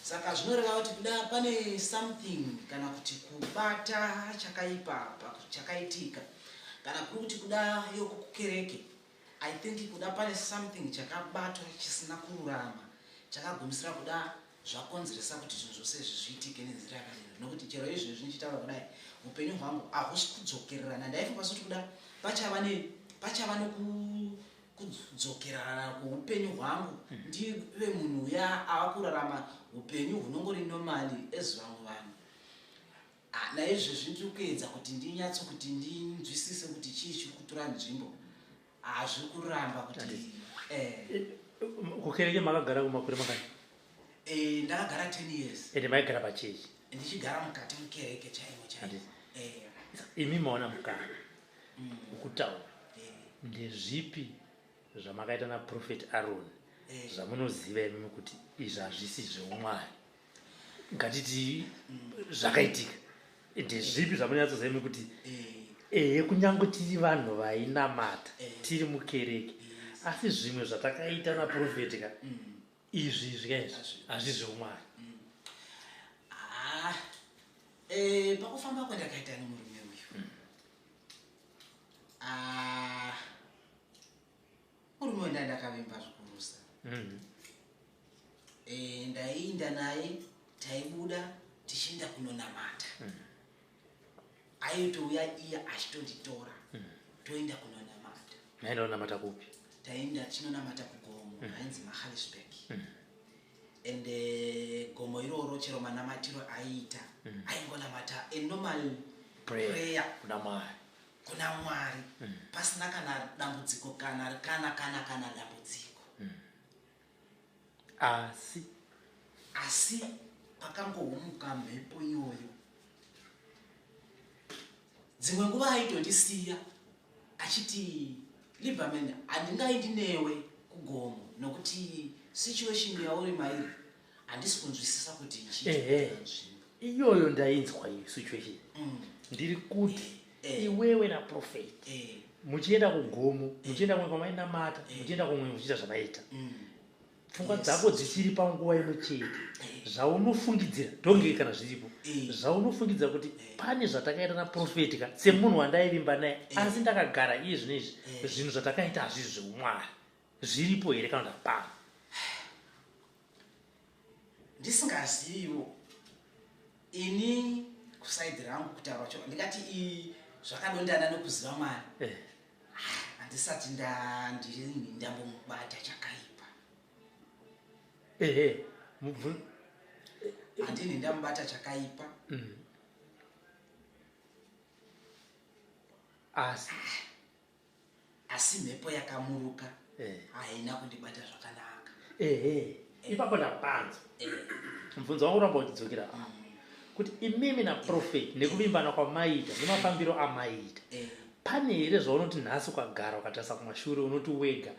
Saka zvinoreva kuti kuda pane something, kana kuti kubata chakaipa chakaitika, kana kuri kuti kuda yokukereke, I think kuda pane something chakabatwa chisina kururama, chakagumisira kuda zvakonzeresa kuti zvinhu zvose izvi zviitike nenzira yakadini. Nokuti chero izvezvi ndichitaura kudai, upenyu hwangu hahusi kudzokererana. Ndaifunga sekuti kuda pachava nokudzokererana kweupenyu hwangu, ndive munhu uya ava kurarama upenyu hunongori normally as vamwe vanhu. Ah, naizvezvi ndiri kuedza kuti ndinyatso kuti ndinzwisise kuti chii chiri kutora nzvimbo. Hazviri kuramba kuti Kukereke makagara kumakore makani? Ndakagara 10 years. Ende maigara pachechi? Ndichigara mukati mukereke chaimo chaimo. Handiti. Imi maona mukana wokutaura, ndezvipi zvamakaita naProphet Aaron zvamunoziva imimi kuti izvi hazvisi zveumwari? Ngatiti zvakaitika, ndezvipi zvamunonyatsoziva imi kuti ehe, kunyange tiri vanhu vainamata, tiri mukereke, asi zvimwe zvatakaita naprofeti ka, izvi zvika izvi hazvisi zveumwari? Ah, pakufamba kwandakaita nemurume uyu, ah, murume uyu ndandakavimba zvikurusa. Ndaiinda naye, taibuda tichienda kunonamata. Aitouya iye achitonditora, toenda kunonamata. Maenda kunamata kupi? Taenda tichinonamata kugomo rainzi Magaliesberg. Ende gomo iroro, chero manamatiro aiita, aingonamata a normal prayer, prayer kuna Mwari. Kuna Mwari, pasina kana dambudziko, kana dambudziko. Asi Asi pakangohumuka mhepo iyoyo. Dzimwe nguva aitondisiya achiti Lieberman handingaendi newe kugomo nokuti situation yauri mairi handisi kunzwisisa kuti chii Ehe. nzvimbo. Iyoyo ndainzwa iyo situation. Ndiri kuti iwewe naprofeti muchienda kugomo, muchienda kumwe kwamainamata, muchienda kumwe muchiita zvamaita, pfungwa dzako dzichiri panguva imwe chete, zvaunofungidzira donge kana zviripo, zvaunofungidzira kuti pane zvatakaita naprofeti ka semunhu wandaivimba naye, asi ndakagara iye zvino izvi zvinhu zvatakaita hazvisi zveumwari, zviripo here kana kuti hapana? Ndisingaziviwo ini kusaidhi rangu kutaura cho ndingati zvakadondana nekuziva Mwari. Handisati ndambomubata chakaipa. Ehe. Handini ndamubata chakaipa. Asi Asi mhepo yakamuruka haina kundibata zvakanaka. Ehe, ipapo ndapanzwa. Mubvunzo wangu uramba uchidzokera apa kuti imimi naprofeti nekuvimbana kwamaiita nemafambiro amaiita, pane here zvaunoti nhasi ukagara ukatarisa kumashure unoti wega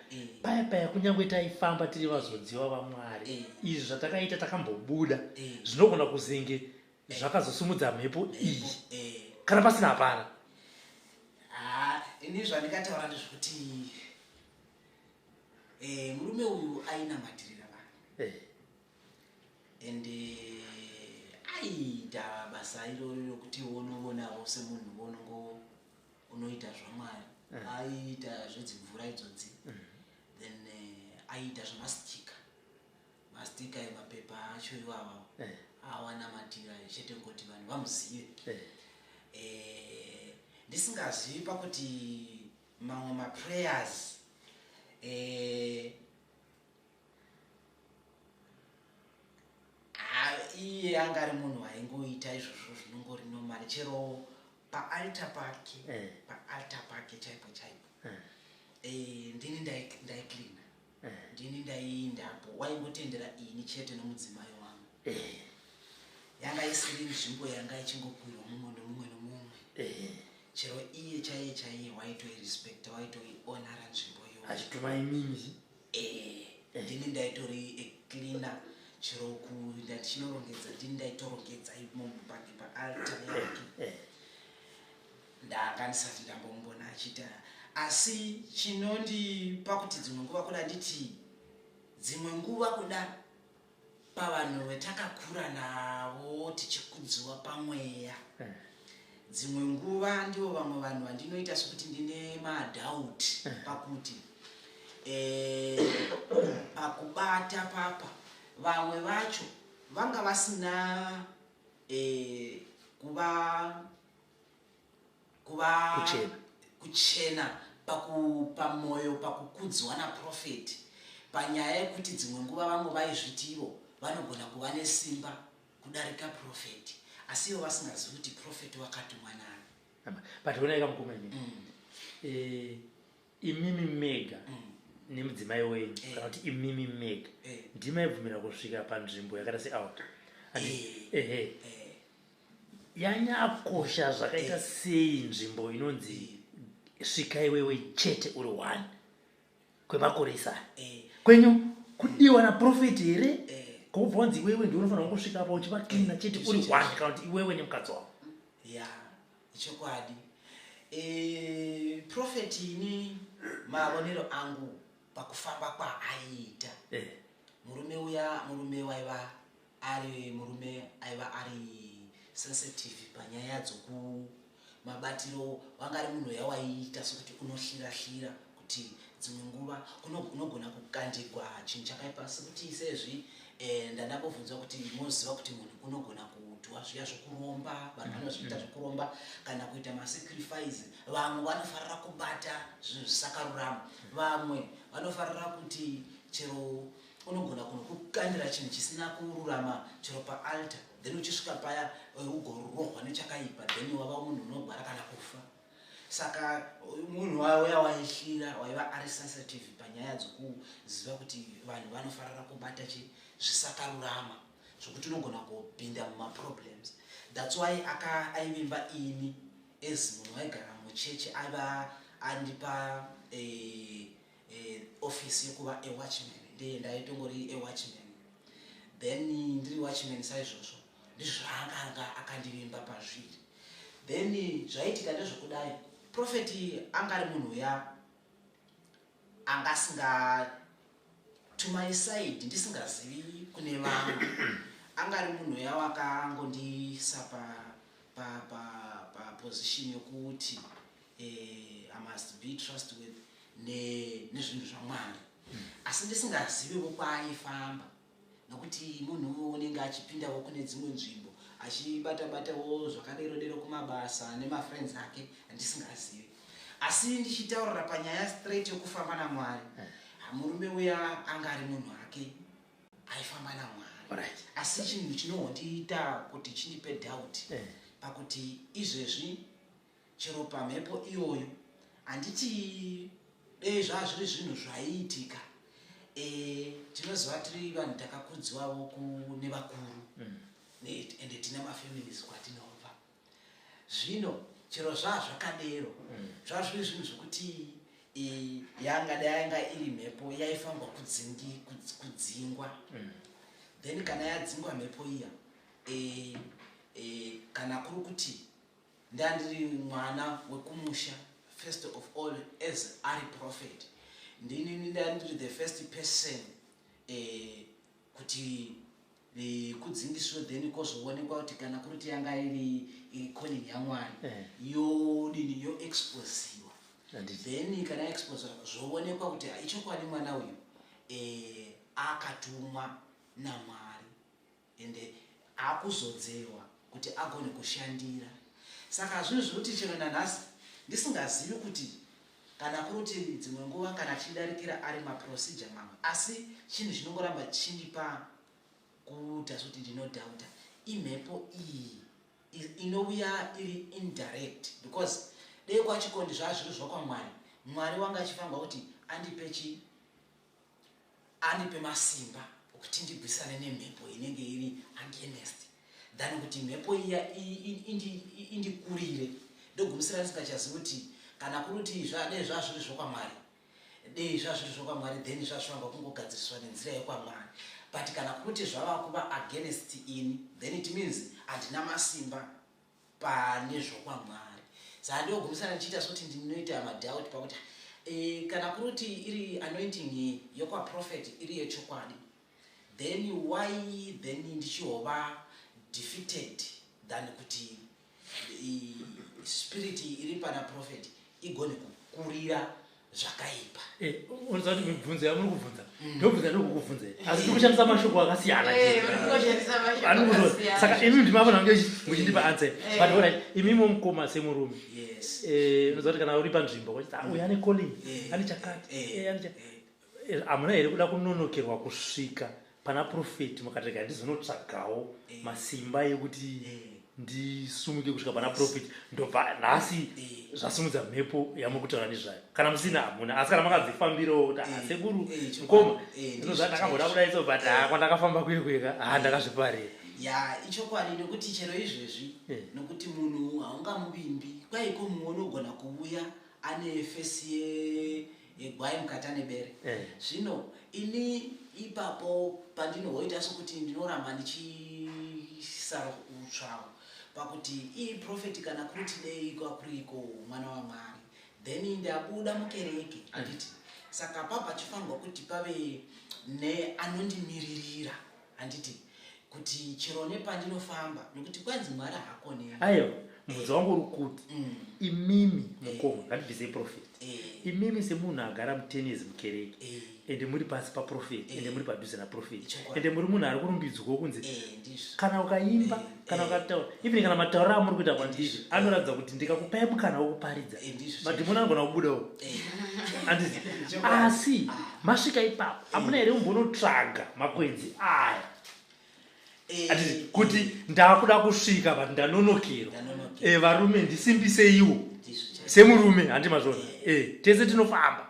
paya paya kunyange taifamba tiri vazodziwa vaMwari, izvi zvatakaita takambobuda, zvinogona kuzenge zvakazosumudza mhepo iyi, kana pasina hapana? Ini zvandingataura ndezvekuti murume uyu ainamatirira vanhu. And aiita basa iroro rokuti unoonawo semunhu unongo unoita zvaMwari. Aiita zvedzimvura idzodzi, then aiita zvemastika, mastika emapepa acho iwawa awanamatira chete ngoti vanhu vamuzive. Ndisingazivi pakuti mamwe maprayers iye anga ari munhu aingoita izvozvo zvinongori normal chero paaltar pake. Paaltar pake chaipo chaipo, ndini ndaicleana, ndini ndaiindapo, waingotendera ini chete nomudzimai wangu. Yanga isiri nzvimbo yanga ichingokwirwa mumwe nomumwe nomumwe. Chero iye chaiye chaiye waitoirespecta, waitoionara nzvimbo iyoyo. Achituma imimi. Ndini ndaitori cleaner, chero kuinda ndichinorongedza ndini ndaitorongedza imomo pake paaltar yake. Ndanga ndisati ndambomumbona achiita, asi chinondipa kuti dzimwe nguva kuda nditi dzimwe nguva kuda pavanhu vetakakura navo tichikudziwa pamweya, dzimwe nguva ndivo vamwe vanhu vandinoita sekuti ndine madoubt pakuti pakubata papa vamwe vacho vanga vasina kuva kuva Kuchena. Kuchena pamwoyo pakukudzwa naprofeti, panyaya yekuti dzimwe nguva vamwe vaizviti ivo vanogona kuva nesimba kudarika profeti, asi ivo vasingazivi kuti profeti wakatumwa nani. But onai kamukoma imimi, imimi mega nemudzimai wenyu, kana kuti imimi mega ndimaibvumira kusvika panzvimbo yakaita sealtar? Ehe. Yanyakosha zvakaita sei nzvimbo inonzi svika iwewe chete uri one kwemakore isaya? Kwenyu kudiwa naprofeti here kubva wanzi iwewe ndiwe unofanira kusvika apa uchivacleana chete uri one, kana kuti iwewe nemukadzi wako? Ya, chokwadi, profeti ini maonero angu pakufamba kwaaiita murume uya, murume waiva ari murume aiva ari sensitive panyaya dzoku mabatiro, wanga ari munhu uya waiita sokuti unohlira-hlira kuti dzimwe nguva unogona kukandigwa chinhu chakaipa, sekuti sezvi ndandambobvunzwa kuti moziva kuti munhu unogona kudwa zviya zvokuromba, vanhu vanozviita zvokuromba kana kuita masacrifice. Vamwe vanofarira kubata zvinhu zvisakarurama, vamwe vanofarira kuti chero unogona kunokukandira chinhu chisina kururama chero paaltar, then uchisvika paya ugorohwa nechakaipa, then wava munhu unogwara kana kufa. Saka munhu wauya waihlira waiva ari sensitive panyaya dzokuziva kuti vanhu vanofarira kubata chi zvisakarurama, zvokuti unogona kupinda mumaproblems. That's why aka aivimba ini. As munhu waigara muchechi aiva andipa eh, eh, office yekuva a watchman, ndiye ndaitongori a watchman. Then ndiri watchman saizvozvo, ndizvo zvaanga akandivimba pazviri. Then zvaitika ndezvekudai, prophet anga ari munhu uya anga asinga, to my side ndisingazivi kune vamwe, anga ari munhu uya wakangondiisa pa position yokuti I must be trustworthy nezvinhu zvaMwari, asi ndisingaziviwo kwaaifamba, nokuti munhu unenge achipindawo kune dzimwe nzvimbo achibata-batawo zvakadero dero kumabasa nemafriends ake andisingazivi. Asi ndichitaurira panyaya straight yokufamba naMwari, murume uya anga ari munhu ake aifamba naMwari. Asi chinhu chinohondiita kuti chindipe doubt pakuti izvezvi chero pamhepo iyoyo, handiti dei zvazviri zvinhu zvaiitika, tinoziva tiri vanhu takakudziwawo kune vakuru, ende tine mafamilies kwatinobva. Zvino chero zvaa zvakadero, zvazviri zvinhu zvokuti yanga dai yanga iri mhepo yaifanirwa kudzingwa. Then kana yadzingwa mhepo iya, kana kuri kuti ndandiri mwana wekumusha, first of all, as ari prophet, ndini ndandiri the first person kuti kudzingiswe. Then kwozoonekwa kuti kana kuri kuti yanga iri calling yaMwari, yodini, yoexposiwa. Then kana yaexposiwa, zvoonekwa kuti ichokwadi mwana uyu akatumwa naMwari, ende akuzodzerwa kuti agone kushandira. Saka zvinhu zvekuti chero nanhasi ndisingazivi kuti kana kuri kuti dzimwe nguva kana tichidarikira ari maprocedure mamwe, asi chinhu chinongoramba chindipa kuita sekuti ndinodoubta imhepo iyi inouya iri indirect, because dei kwachikondi zvaa zviri zvokwaMwari, Mwari wanga achifanirwa kuti andipe chi andipe masimba okuti ndigwisane nemhepo inenge iri against, than kuti mhepo iya indikurire, ndogumisira ndisingachazivi kuti kana kuri kuti dei zvazviri zvokwaMwari, dei zvazviri zvokwaMwari, then zvazvifanirwa kungogadziriswa nenzira yekwaMwari. But kana kuti zvava kuva against ini, then it means handina masimba pane zvokwaMwari. Saka ndogumisana ndichiita sekuti ndinoita madoubt pakuti kana kuri kuti iri anointing yokwaprofet iri yechokwadi, then why then ndichihova defeated than kuti spirit iri pana prophet igone kukurira zvakaipa? Unoziva kuti mibvunzo yamuri kubvunza, ndobvunza ndokukubvunzai, asi tiri kushandisa mashoko akasiyana. Muri mashoko akasiyana. Saka imi ndimafana kunge muchindipa answer, but alright, imimo mukoma semurume, unoziva kuti kana uri panzvimbo wachiti, "Ah, uyu ane calling, ane chakati," hamuna here kuda kunonokerwa kusvika pana profeti, mukati rega ndizonotsvagawo masimba ekuti ndisumuke kusvika pana profeti, ndobva nhasi zvasimudza mhepo yamuri kutaura nezvayo? Kana musina, hamuna, asi kana makadzifambirawo kuti, "Ah, sekuru, mukoma, ndinoziva ndakamboda kudai so, but ah, kwandakafamba kuye kweka, ha, ndakazviparira." Ya, ichokwadi, nekuti chero izvezvi, nokuti munhu haungamuvimbi kwaiko, mumwe unogona kuuya ane face yegwai, mukati ane bere. Zvino ini ipapo pandinohoita sokuti ndinoramba ndichisara utsvawo pakuti ii prophet, kana kuri dei kwakuriko mwana waMwari, then ndabuda mukereke, handiti? Saka pa pachifanirwa kuti pave neanondimiririra, handiti, kuti chero nepandinofamba, nekuti kwanzi Mwari haakoneri. Aiwa, mubvunzo wangu uri kuti, imimi mukoma, ngatibvisei prophet, imimi semunhu agara mu10 years mukereke, ende muri pasi paprofet, ende muri padhuze naprofet, ende muri munhu ari kurumbidzwawo kunzi Ndizvo. kana ukaimba, kana ukataura, even kana matauriro amuri kuita kwandiri anoratidza kuti ndikakupai mukana wekuparidza, Ndizvo. madhimoni anogona kubudawo, handiti? Chokwadi. Asi masvika ipapo, hamuna here kumbonotsvaga makwenzi aya, handiti, kuti ndakuda kusvika but ndanonokerwa? Ndanonokerwa. Varume, ndisimbiseiwo Ndizvo chaizvo. semurume, handi mazvona? Tese tinofamba.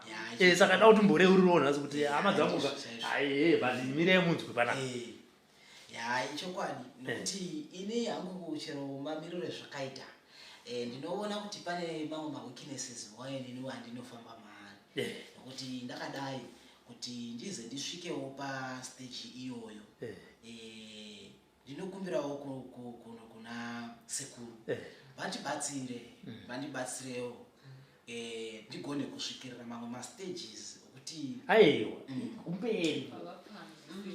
Saka da kuti mboreurirawo nhasi kuti hama dzangu Ndizvo chaizvo. aiye, but mirai munzwe panapa. Ya, ichokwadi, nokuti ini hangu chero mamiriro ezvakaita. Ndinoona kuti pane mamwe maweaknesses waininiwo andinofamba maari, nokuti ndakadai kuti ndize ndisvikewo pastage iyoyo. Ndinokumbirawo kuna sekuru vandibatsire, vandibatsirewo ndigone kusvikirira mamwe mastages okuti Aiwa, kumberi,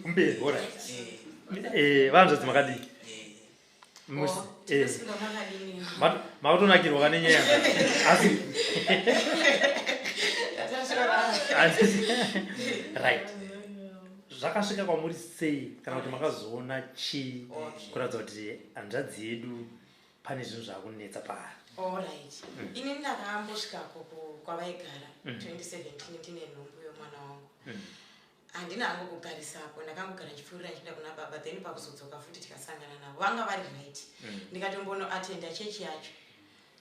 kumberi, alright. Vanzvadzi, makadii? Tinosunga, makadini? Makutonakirwa kane nyaya, asi right, zvakasvika kwamuri sei, kana kuti makazoona chii kuratidza kuti hanzvadzi yedu pane zvinhu zvaakunetsa paari? Alright, ini ndakambosvikako kwavaigara 2017 ndine nhumbu yomwana wangu. Handina hangu kugarisapo, ndakangogara ndichipfuurira ndichienda kuna baba. Then pakuzodzoka futi tikasangana navo, vanga vari right. Ndikatombonoatenda chechi yacho,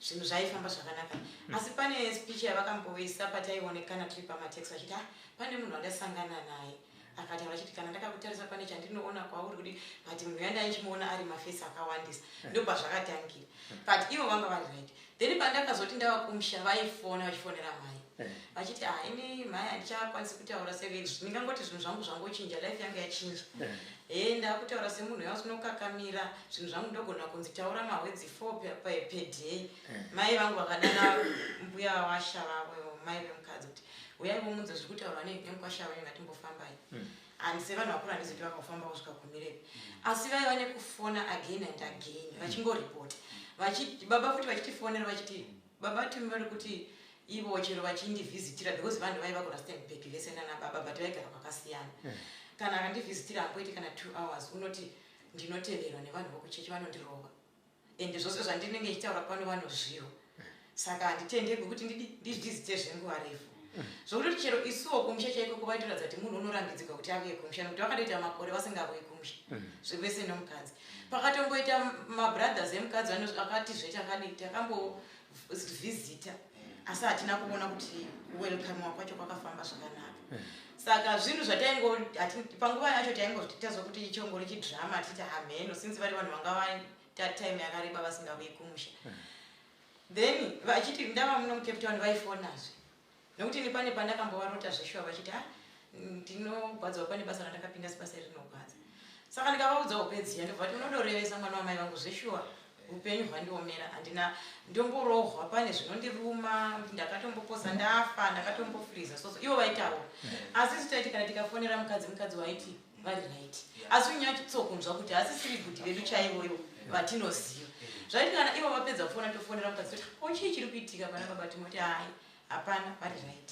zvinhu zvaifamba zvakanaka. Asi pane speech yavakamboisa pataionekana tiri pamateksi, vachiti, "Ah, pane munhu wandasangana naye akataura achiti kana ndakakutarisa pane chandinoona kwauri kuti," but munhu yandaichimuona ari mafesi akawandisa. Ndobva zvakatangira, but ivo vanga vari right. Then pandakazoti ndava kumusha, vaifona, vachifonera mai vachiti, "Ah, ini mai handichakwanisi kutaura se ndingangoti zvinhu zvangu zvangochinja, life yangu yachinja. He, ndakutaura semunhu yausinokakamira zvinhu zvangu, ndogona kunzi taura mawords 4 per day." Mai vangu vakadana mbuya washa vavo, mai vemukadzi, kuti uyai vomunze zviri kutaurwa nemukwasha wenyu, ngatimbofambai. And sevanhu vakuru handizoti vakafamba kusvika gumirepi, asi vaiva nekufona again and again vachingoripota. Baba futi vachitifonera vachiti baba Tumi vari kuti ivo chero vachindivhizitira, because vanhu vaiva kuRustenburg vese nana baba, but vaigara kwakasiyana. Kana akandivhizitira hamboiti kana 2 hours, unoti ndinoteverwa nevanhu vokuchechi, vanondirova, ende zvose zvandinenge ndichitaura pano vanozviwa, saka handitendegwi kuti ndivhizite zvenguva refu. Zvokutoti chero isuwo kumusha chaiko kuvaitoratidza kuti munhu unorambidzirwa kuti auye kumusha, nekuti vakatoita makore vasingauyi kumusha zvevese nomukadzi. Pakatomboita mabrothers emukadzi akatizve takadi takambovhizita, asi hatina kuona kuti kuwelcomewa kwacho kwakafamba zvakanaka. Saka zvinhu zvataingo panguva yacho taingozvitazwa kuti chongori chidrama, titi hamheno, since vari vanhu vanga vaita time yakareba vasingauyi kumusha. Then vachiti ndava muno muCape Town, vaifonazve, nekuti ini pane pandakambovarota zveshuwa vachiti, "Ah, ndinogwadzwa pane basa randakapinda, sebasa iri rinogwadza." Saka ndikavaudza hope dziya, ndobva ti, "Unodorevesa, mwana wamai vangu, zveshuwa upenyu hwandiomera, handina, ndomborohwa, pane zvinondiruma, ndakatomboposa ndafa, ndakatombofriza soso." Ivo vaitaura, asi isu taiti kana tikafonera mukadzi, mukadzi waiti vari right, asi unyatsokunzwa kuti hasisiri kuti vedu chaivoivo vatinoziva. Zvaiti kana ivo vapedza kufona, tofonera mukadzi toti, "Ko, chii chiri kuitika pana baba?" Timoti, "Hai, hapana, vari right."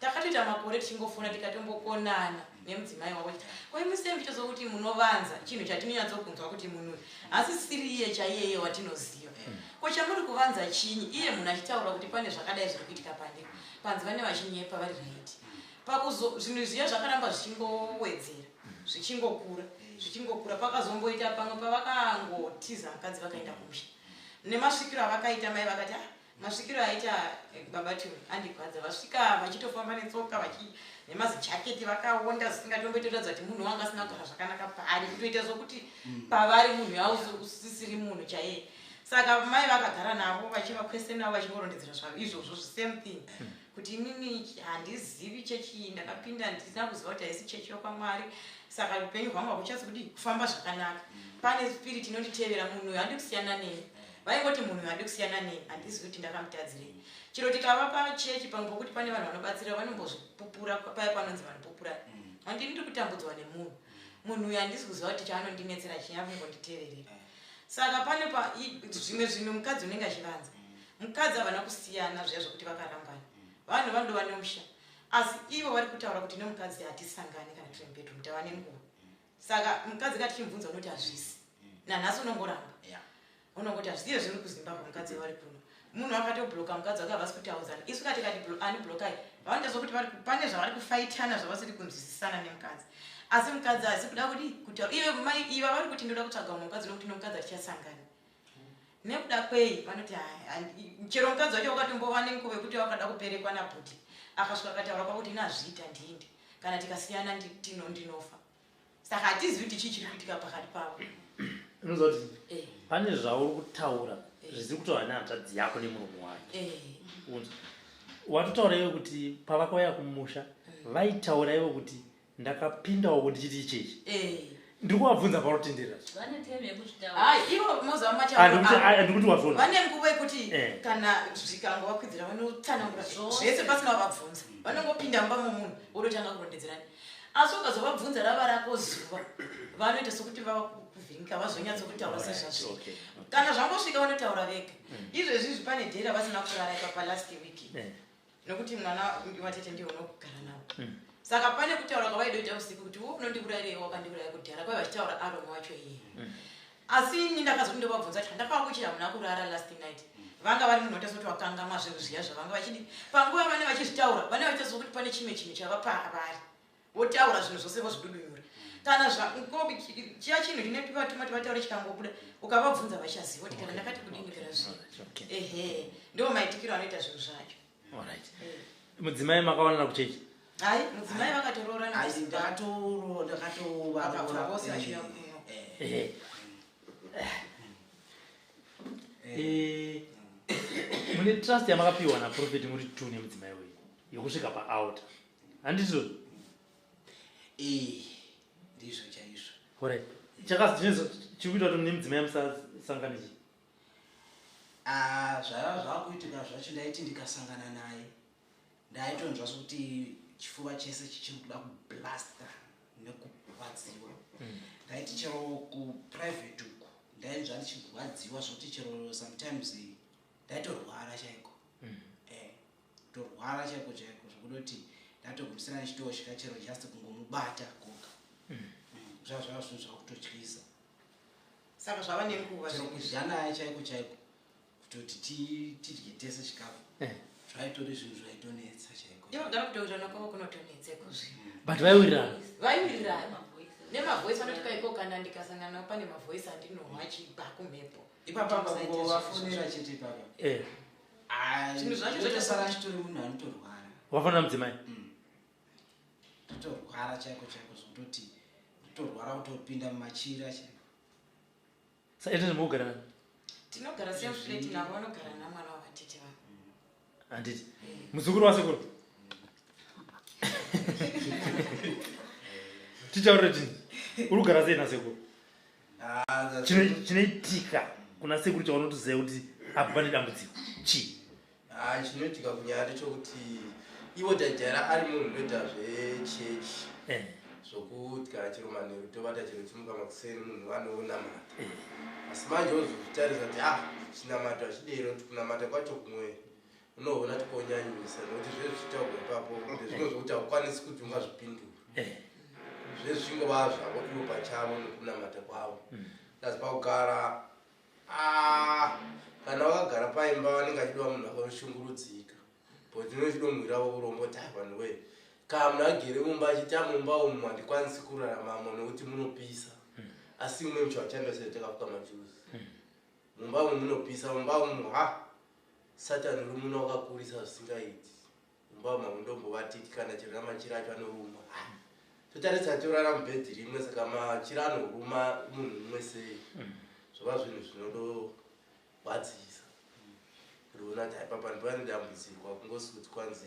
Takatoita makore tichingofona, tikatombokonana nemudzimai wavo chiti, "Ko, imi sei muchitozwa kuti munovanza chinhu chatinonyatsokunzwa kuti munhu uyu hasisiri iye chaiyeye watinoziva? Ko, chamuri kuvanza chinyi, iye munhu achitaura kuti pane zvakadai zviri kuitika pandiri?" Panzi vane vachinyepa, vari right. Pakuzo zvinhu zviya zvakaramba zvichingowedzera, zvichingokura, zvichingokura. Pakazomboita pamwe pavakangotiza mukadzi, vakaenda kumusha. Nemasvikiro avakaita, mai vakati, "Ah, masvikiro aita baba Tumi andigwadza." Vasvika vachitofamba netsoka, nemazijaketi, vakaonda zvisingatomboitoratidza kuti munhu wanga asina kugara zvakanaka paari, kutoita sokuti pavari munhu yausisiri munhu chaiye. Saka mai vakagara navo vachivakwese navo, vachingorondedzera zvavo izvozvo, same thing, kuti inini handizivi chechi, ndakapinda ndisina kuziva kuti haisi chechi yokwamwari, saka upenyu hwangu hakuchatsi kudi kufamba zvakanaka. Pane spirit inonditevera, munhu uyu handi kusiyana neni. Vaingoti munhu uyu handi kusiyana neni, handizivi kuti ndakamutadzirei. Chero tikavapa chechi, pamwe pokuti pane vanhu vanobatsira, vanombozvipupura paya panonzi vanopupura, handini, ndiri kutambudzwa nemunhu, munhu uyu handisi kuziva kuti chaanondinetsera chii, akungonditeverera. Saka pane zvimwe zvinhu mukadzi unenge achivanza. Mukadzi havana kusiyana zviya zvokuti vakarambana, vanhu vanodova nemusha, asi ivo vari kutaura kuti nemukadzi hatisangani kana tiri mubedroom, tava nenguva. Saka mukadzi ka tichimubvunza unoti hazvisi, nanhasi unongoramba, unongoti hazvisiye. Zviri kuZimbabwe, mukadzi vari kuno, munhu akatobloka mukadzi wake, havasi kutaudzana. Isu ka tikati unblokai, vanoita sokuti pane zvavari kufaitana, zvavasiri kunzwisisana nemukadzi, asi mukadzi haasi kuda kudi kutaura. Ive mai iva vari kuti ndoda kutsvaga umwe mukadzi nokuti nomukadzi hatichasangani. Nekuda kwei? Vanoti chero mukadzi wacho wakatombova nenguva yekuti wakada kuperekwa nabhuti, akasvika akataura kwakuti inazviita ndindi, kana tikasiyana ndinofa. Saka hatizivi kuti chii chiri kuitika pakati pavo. Unoziva kuti pane zvauri kutaura. Zvisi kutaura nehanzvadzi yako nemurume wake. Eh. Watotaura iwe kuti pavakauya kumusha vaitaura ivo kuti ndakapindawo kuti chiti ichechi. Eh. Ndiri kuvabvunza parutenderera. Vane time yekuzvitaura. Hayi, ivo moziva matauro. Andikuti wazviona. Vane nguva yekuti Eh. kana zvikangovakwidzira vanotsanangura Zvose. zvese pasina vavabvunza. Vanongopinda mumba momunhu vototanga kurondedzerana. Asi ukazovabvunza rava rako zuva, vanoita sokuti vava kuvhiringa vazonyatsokutaura sezvazviri. Okay. Kana zvangosvika vanotaura vega. Izvezvi izvi pane dhera vasina kurara ipapa last week. Nokuti mwana watete ndiye unogara navo. Saka pane kutaura kwavaidoita usiku kuti wo unondiurayirei wakandiuraya kudhara kwai vachitaura Aaron wacho iye. Asi ini ndakazoti ndovabvunza kuti ndakavakuchira hamuna kurara last night. Vanga vari munhu watazokuti wakangamwa zvinhu zviya zvavanga vachidi. Panguva vane vachizvitaura, vane vachiita sokuti pane chimwe chinhu chava pavari. Votaura zvinhu zvose vozvidudunyura. Kana chiya chinhu chinotivatuma tivataure chikangobuda, ukavabvunza vachaziva kuti kana ndakati kudini kana zvii. Okay. Ehe, ndo maitikiro anoita zvinhu zvacho. Alright. Mudzimai makawanana kuchechi? Hai, mudzimai vakatoroorana Ai, kuZimbabwe. ndakatovaroora. Vakabva vose vachiuya kuno. Ehe. Eh, mune trust yamakapiwa naprofeti muri two nemudzimai wenyu yekusvika paaltar. Handizvo? Eh, ndizvo chaizvo. Alright. Chakazi chiri kuita kuti nemudzimai musasangane chii? Ah, zvaiva zvakuitika zvacho ndaiti ndikasangana naye ndaitonzwa sokuti chifuva chese chichiri kuda kublasta nekurwadziwa. Ndaiti chero kuprivate uku ndainzwa ndichirwadziwa zvokuti chero sometimes ndaitorwara chaiko. Kutorwara chaiko chaiko zvekutoti ndatogumisira ndichitosvika chero just kungomubata koga. Zvava zvava zvinhu zvakutotyisa. Saka zvava nenguva Chero zvinhu izvi. kudya naye chaiko chaiko kutoti tidye tese chikafu. Zvaitori zvinhu zvaitonetsa chaiko. Ivo gara kutaurirana kwavo kunotonetsa ikozvino. But vaiwirirana. Vaiwirirana. Nemavoice vanoti kaiko kana ndikasangana navo pane mavoice andinohwa achibva kumhepo. Ipapa Musaita zvinhu kungovafonera izvozvo. chete ipapa. Zvinhu zvacho Zvotosara zvoto- chitori munhu anotorwara. Wafonera mudzimai? Totorwara chaiko chaiko zvototi totorwara kutopinda mumachira chaiko. Saka ende mugara nani? Tinogara same flat navo vanogara namwana wavatete vavo. Handiti. Muzukuru wasekuru. Tichaurire chini? Uri kugara sei nasekuru? Chinoitika kuna sekuru chaunotoziva kuti apa pane dambudziko chii? Chinoitika kunyaya ndechekuti ivo Dhadhara ari munhu unoita zvechechi. Zvokuti kana chero manheru tobata chero chimuka makuseni munhu anoonamata. Asi manje wozozvitarisa kuti chinamato hachidero kuti kunamata kwacho kumwe unoona kuti konyanyisa nokuti zvezvi zvichitaurwa ipapo ndezvimwe zvokuti haukwanisi kuti ungazvipindura. Zvezvi zvingova zvavo ivo pachavo nokunamata kwavo. Asi pakugara, kana vakagara paimba vanenge vachidiwa munhu akashungurudzika. But unochidomwirawo urombo kuti vanhu wee. Kana munhu agere mumba achiti mumba umu handikwanisi kuraramamo nokuti munopisa. Asi imwe mucho hachanda sei takafuka majuzi. Mumba umu munopisa, mumba umu Satani uri muno wakakurisa zvisingaiti. Mumba umu hamundombovatiki kana chero namachira acho anoruma. Totarisa torara mubhedhi rimwe saka machira anoruma munhu mumwe sei. Zvova zvinhu zvinodorwadzisa. Kuona kuti ipapa ndipo pane dambudziko hakungosi kuti kwanzi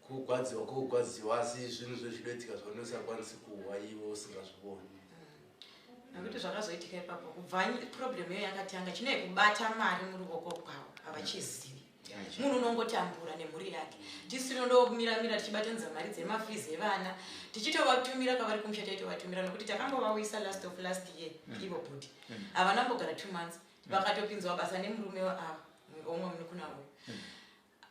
kugwadziwa kugwadziwa asi zvinhu zvezvidoitika zvaunosakwanisi kuhwa iwe usingazvivoni. Nokuti zvakazoitika ipapo kubva problem iyo yakatanga chine kubata mari muruoko kwavo havachizivi. Munhu unongotambura nemhuri yake. Tisu tinondomiramira tichibatanidza mari dzemafizi evana tichitovatumira kwavari kumusha taitovatumira nokuti takambovauyisa last of last year ivo bhuti. Havana kumbogara 2 months vakatopinzwa basa nemurume ava omwe munukuna uyu.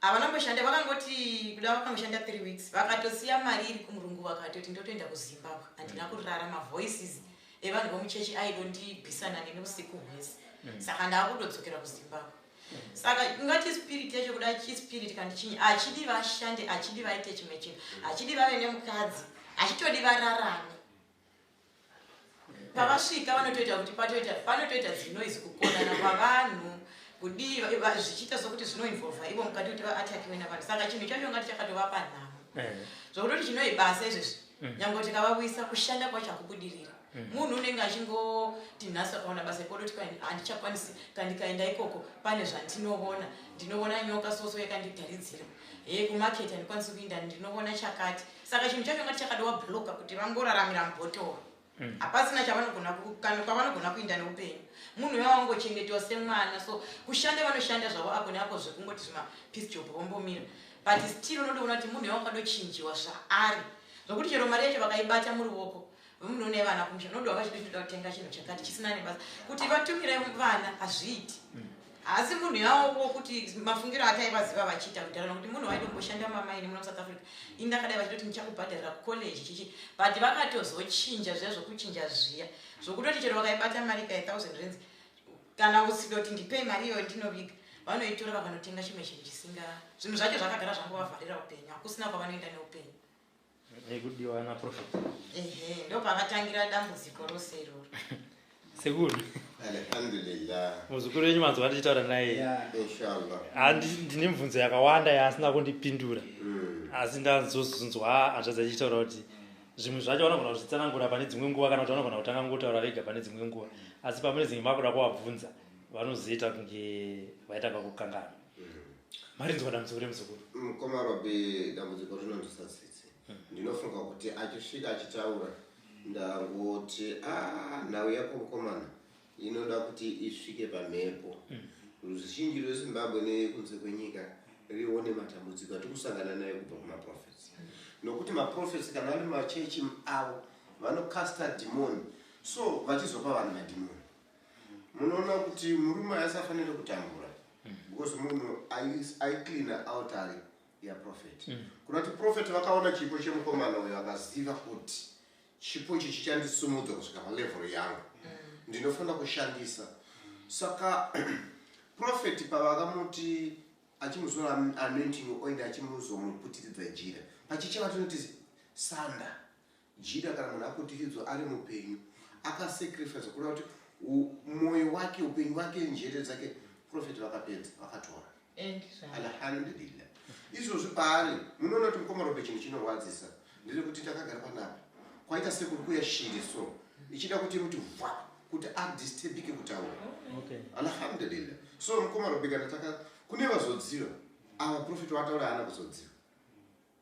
Havana kumboshanda vakangoti kuda vakangoshanda 3 weeks vakatosiya mari iri kumurungu vakatoti ndotoenda kuZimbabwe. Handina kurara mavoices evanhu vomuchechi aidondibhisana neni usiku hwese. Saka ndakutodzokera kuZimbabwe. Saka ungati spirit yacho kuda chispirit kana chinyi achidi vashande achidi vaite chimwe chinhu achidi vave nemukadzi achitodi vararame. Pavasvika vanotoita kuti panotoita dzinoizi kukonana kwavanhu kudii zvichiita sokuti zvinoinvolva ivo mukati kuti vaatakiwe navanhu. Saka chinhu chacho ungati chakatovapa nhamo. Zvokutoti chinoibasa izvezvi. Nyangwe tikavawisa kushanda kwacho hakubudiriri. Munhu unenge achingoti nhasi akaona basa ikodoti handichakwanisi, kana ndikaenda ikoko pane zvandinoona, ndinoona nyoka soso yakandigaridzira, he kumaketi handikwanisi kuinda, ndinoona chakati. Saka chinhu chacho ngati chakadowa bloka kuti vangoraramira mubhotoro. Hapasina chavanogona kana kwavanogona kuinda neupenyu. Munhu uya wangochengetwa semwana, so kushanda vanoshanda zvavo apo neapo, zvekungoti zvimapiece job vombomira, but still unotoona kuti munhu uya wakadochinjiwa zvaari, zvokuti chero mari yacho vakaibata muruoko, munhu une vana kumusha, unoda vachitoda kutenga chinhu chakati chisina nebasa kuti vatumire vana, hazviiti. Asi munhu yawo kuti mafungiro ataivaziva vachiita kudhara, nokuti munhu waitomboshanda mamaini muno muSouth Africa, ini ndakadai vachitoti ndichakubhadharira kucollege chichi, but vakatozochinja zviya zvokuchinja zviya zvokutoti chero vakaibata mari kai 1000 rands, kana usingoti ndipei mari iyoyo ndinoviga, vanoitora vakanotenga chimwe chinhu chisinga. Zvinhu zvacho zvakagara zvangovavharira upenyu, hakusina kwavanoenda neupenyu. Nekudiwa naprophet. Ehe, ndo pakatangira dambudziko rose iroro. Sekuru. Alhamdulillah. Muzukuru wenyu manzwa ndichitaura naye. Inshallah. Ndine mibvunzo yakawanda yaasina kundipindura, asi ndazozunzwa hanzvadzi achitaura kuti zvimwe zvacho vanogona kuzvitsanangura pane dzimwe nguva, kana kuti vanogona kutanga ngotaura vega pane dzimwe nguva, asi pamunezenge makuda kuvabvunza vanozoita kunge vaita kakukangana. Marinzwa dambudziko remuzukuru? Mukoma Robi, dambudziko rinonzwisa tsitsi. Ndinofunga kuti achisvika achitaura, ndangoti a nhau yako mukomana inoda kuti isvike pamhepo, ruzhinji rweZimbabwe nekunze kwenyika rione matambudziko atiri kusangana nayo kubva kumaprophets, nokuti maprophets kana vari mumachechi avo vanocasta dhimoni, so vachizopa vanhu madhimoni. Munoona kuti murume aisafanira kutambura because munhu aicleana altari yaprophet. Kuna kuti prophet vakaona chipo chemukomana uyo, akaziva kuti chipo ichi chichandisumudza kusvika palevel yangu, ndinofanira kushandisa. Saka prophet pavakamuti achimuzora anointing oil, achimuzomuputiridza jira, pachicheva tinoti sanda jira, kana munhu akutiridzwa ari mupenyu akasacrifice, kureva kuti mwoyo wake, upenyu wake, njere dzake, prophet vakapedza vakatora. Alhamdulillah, izvozvi paari munoona kuti mukoma Robe, chinhu chinorwadzisa nderekuti takagara panapa, kwaita sekuri kuya shiri, so ichida kuti muti vwa kuti adisturbike kutaura. Alhamdulillah. So mukoma Robe, kana taka kune vazodziva ava, prophet wataura haana kuzodziva,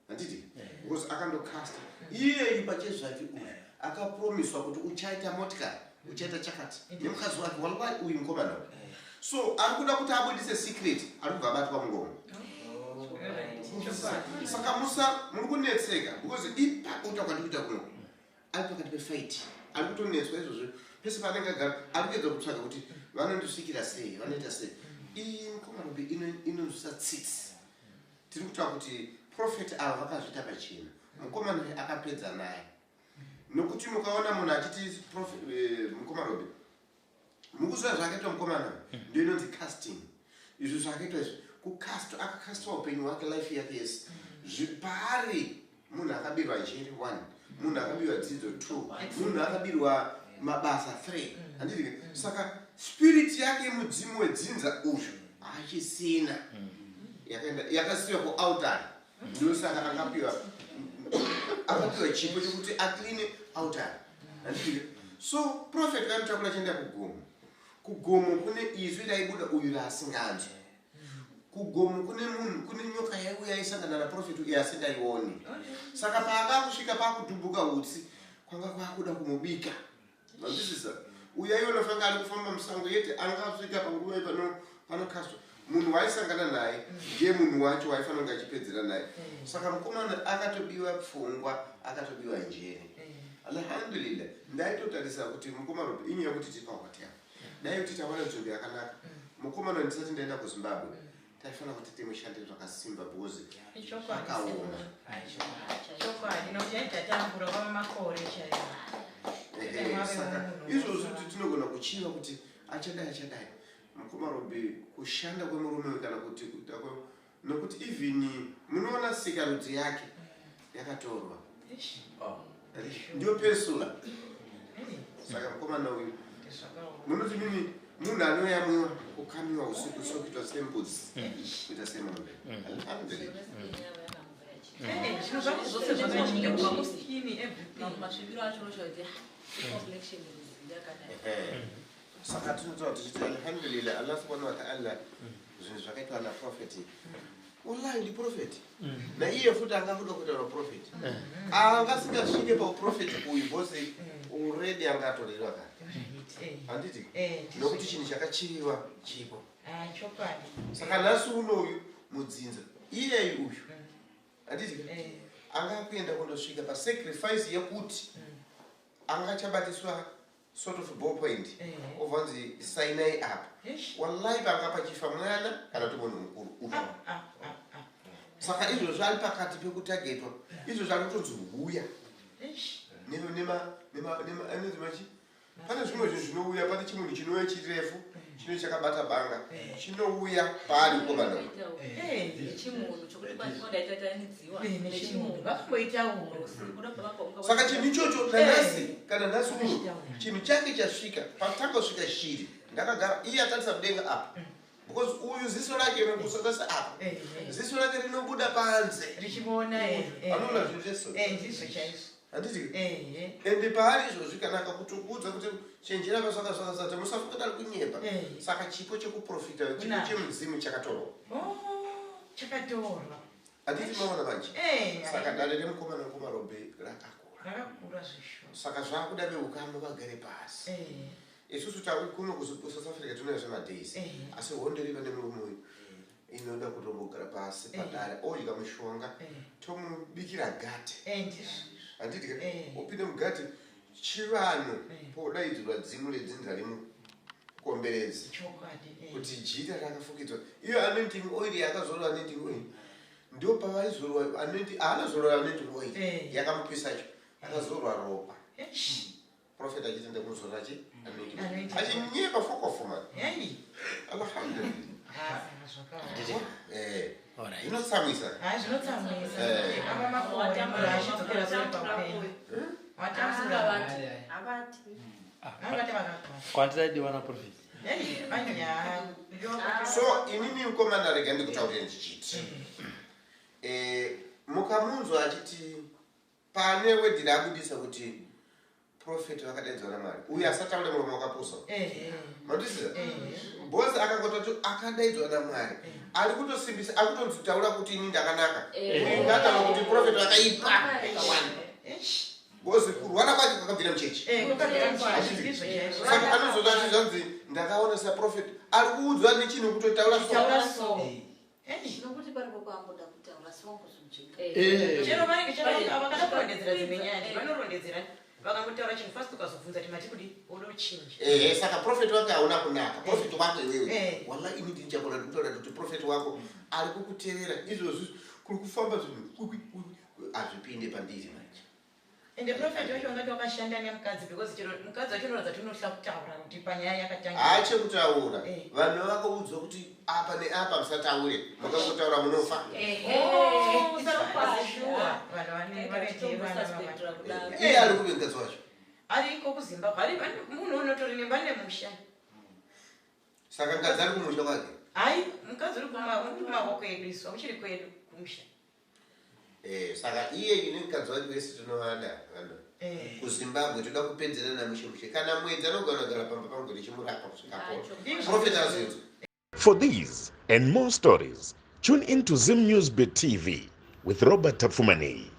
handiti? Because akandocasta iyeyu pachezvake uyu, akapromiswa kuti uchaita motikari, uchaita chakati nemukadzi wake. Wallahi, uyu mukomana uyu, so ari kuda kuti abudise secret, ari kubva abatwa mungoma. Saka musa muri kunetseka because ipapo kuta kwandikuita kuno, ari pakati pefight, ari kutonetswa izvozvo. Pese paanenge agara ari kuedza kutsvaga kuti vanondisvikira sei, vanoita sei. Iyi mukoma Robi inonzwisa tsitsi. Tiri kutaura kuti prophet ava vakazviita pachena, mukomana uyu akapedza naye, nokuti mukaona munhu achiti mukoma Robi, mukuziva zvakaitwa mukomana uyu, ndio inonzi casting. Izvi zvakaitwa izvi kucast, akacastwa upenyu hwake, life yake yese. Paari munhu akabirwa njere one, munhu akabirwa dzidzo two, munhu akabirwa mabasa three, handiti? Saka spirit yake yemudzimu wedzinza uyu haachisina, yakaenda yakasiwa kualtar. Ndosaka akapiwa chipo chekuti acleane altar, handiti? So prophet vanotakura chienda kugomo. Kugomo kune izwi raibuda uyu raasinganzwi. Kugomo kune munhu, kune nyoka yaiuya yaisangana naprophet uyo asingaioni. Saka paanga kusvika pakudhubhuka utsi, kwanga kwakuda kumubika, manzwisisa? Uyu aiona fanga ari kufamba musango yete, angasvika panguva panokaswa munhu waisangana naye, ndiye munhu wacho waifanira kunge achipedzera naye. Saka mukomana akatobiwa pfungwa, akatobiwa njere. Alhamdulillah, ndaitotarisa kuti mukoma Robi, inyaya yekuti tiri pahotel, dai kuti tawana nzvimbo yakanaka mukomana, ndisati ndaenda kuZimbabwe, taifanira kuti timushandire zvakasimba because akaoma. Chokwadi, nokuti aitatambura kwava makore chaiwo. Ehe, saka izvozvo kuti tinogona kuchiva kuti achadai achadai, mukoma Robi, kushanda kwemurume uyu kana kuti kuita nokuti even munoona sikarudzi yake yakatorwa, ndiyo pesula. Saka mukomana uyu munoti mimi munhu anoyamwiwa, kukamiwa usiku, so kuitwa sembudzi, kuita semombe. Alhamdulillah. Zvinhu zvako zvose zvakachinja kubva kuskini, everything. Masvibiro acho unoshakuti. Saka tinotaura tichiti alhamdulillah, Allah subhanahu wa ta'ala, zvinhu zvakaitwa naprofeti, wallahi ndiprofeti. Naiye futi anga kuda kuita naprofeti, angasingasvike pauprofeti uyu, because already anga atorerwa kare, handiti? Nokuti chinhu chakachiviwa chipo. Chokwadi. Saka nhasi unoyu mudzinza iyeyu uyu, handiti, anga kuenda kundosvika pasacrifice yekuti angachabatiswa sort of ball point, obvanzi sainai apa. Wallahi panga pachifa mwana kana kuti munhu mukuru uyu. Saka izvozvo ari pakati pekutagetwa, izvozvo ari kutonzi huya anonzi machi. Pane zvimwe zvinhu zvinouya, pane chimunhu chinouya chirefu, chinenge chakabata banga, chinouya paari mukomana. Chimunhu chokuti kwandaitaitanidziwa. Nechimunhu vakumboitaura. Saka chinhu ichocho nanhasi, kana nhasi uno chinhu chake chasvika patangosvika shiri, ndakagara, iye atarisa mudenga apa, because uyu ziso rake kusakasa apa, ziso rake rinobuda panze. Richiona. Anoona zvinhu zvese. Ndizvo chaizvo. Handiti? Ende paari izvozvi, kanaka kutokuudza kuti chenjera pasakasakasati, musafunga kuti ari kunyepa. Saka chipo chekuprofita, chipo Una. chemudzimu chakatorwa. Oh, chakatorwa. Handiti maona manje? Saka dare remukomana mukomarobe rakakura. Rakakura zvisho. Saka zvakuda veukama vagare pasi. Isusu taku kuno kuSouth Africa tinoya zvemadays, asi hondo iri pane murume uyu inoda kutombogara pasi padare, odya mushonga, tomubikira gate. Ndizvo. Handiti? Upinde mugate, chivanhu podaidzirwa dzimu redzinza rimukomberedzi. Chokwadi. Kuti jira rakafukidzwa, iyo anointing oil yakazorwa, anointing oil ndo pavaizorwa anointing, haana zorwa anointing oil yakamupisacho, akazorwa ropa. Prophet achiti ndekuzora chi anointing. Anointing. Achinyepa fokofu man. Hey. Alhamdulillah. Ah, zvakaoma. Zvinotsamwisa. Ha, zvinotsamwisa. Ava makore munhu achidzokera sore paupenyu, watambura. Avati. Avati vakagara. Kwandisaidiwa naprofeti. Hey, vanya. So inini mukomana, rega ndikutaurire ndichiti, mukamunzwa achiti pane wedhi raabudisa kuti profeti vakadaidzwa naMwari, uyu asataure muromo wakapusa. Mandisiza bhosi akangotati akadaidzwa naMwari, ari kutosimbisa, ari kutonzi taura kuti ini ndakanaka. Uyu ngataura kuti profeti vakaipa akawanda, bhosi kurwara kwacho kwakabvira muchechi. Kukabvira muchechi, ndizvo chaizvo. Saka anozoti ati zvanzi ndakaona saprofeti ari kuudzwa nechinhu kutotaura so. Taura so. Nokuti paripo paamboda kutaura, asi wangozvinzvenga. Chero vanenge, chero vakada kurondedzera dzimwe nyaya, vanorondedzera vakangotaura chinhu fast, ukazobvunza kuti mati kudi, wodochinja. Ehe, saka profeti wake hauna kunaka, profeti wako iwewe. Wala ini ndinichakona ndikutaura kuti profeti wako ari kukutevera izvozvi, kuri kufamba zvinhu kwikwi, kwikwi, hazvipinde pandiri manje. Ende profeti wacho ungati wakashanda nemukadzi, because chero mukadzi wacho unoratidza kuti unohla kutaura kuti panyaya yakatanga. Haachekutaura. Vanhu vakaudzwa kuti apa neapa musataure, makangotaura munofa. Oh, sure, vanhu vanenge vana vavana. Iye ari kuve mukadzi wacho? Ariko kuZimbabwe, ari munhu unotori nemba nemusha. Saka mukadzi ari kumusha kwake? Hai, mukadzi uri kumavoko edu, isu akuchiri kwedu kumusha. Saka iye ine mukadzi wake wese tinovada vanhu kuZimbabwe, toda kupedzerana mushe mushe. Kana mwedzi anogona kugara pamba pangu ndichimurapa kusvika pona profeti azinzwa. For these and more stories, tune in to Zim News Bit TV with Robert Tafumani.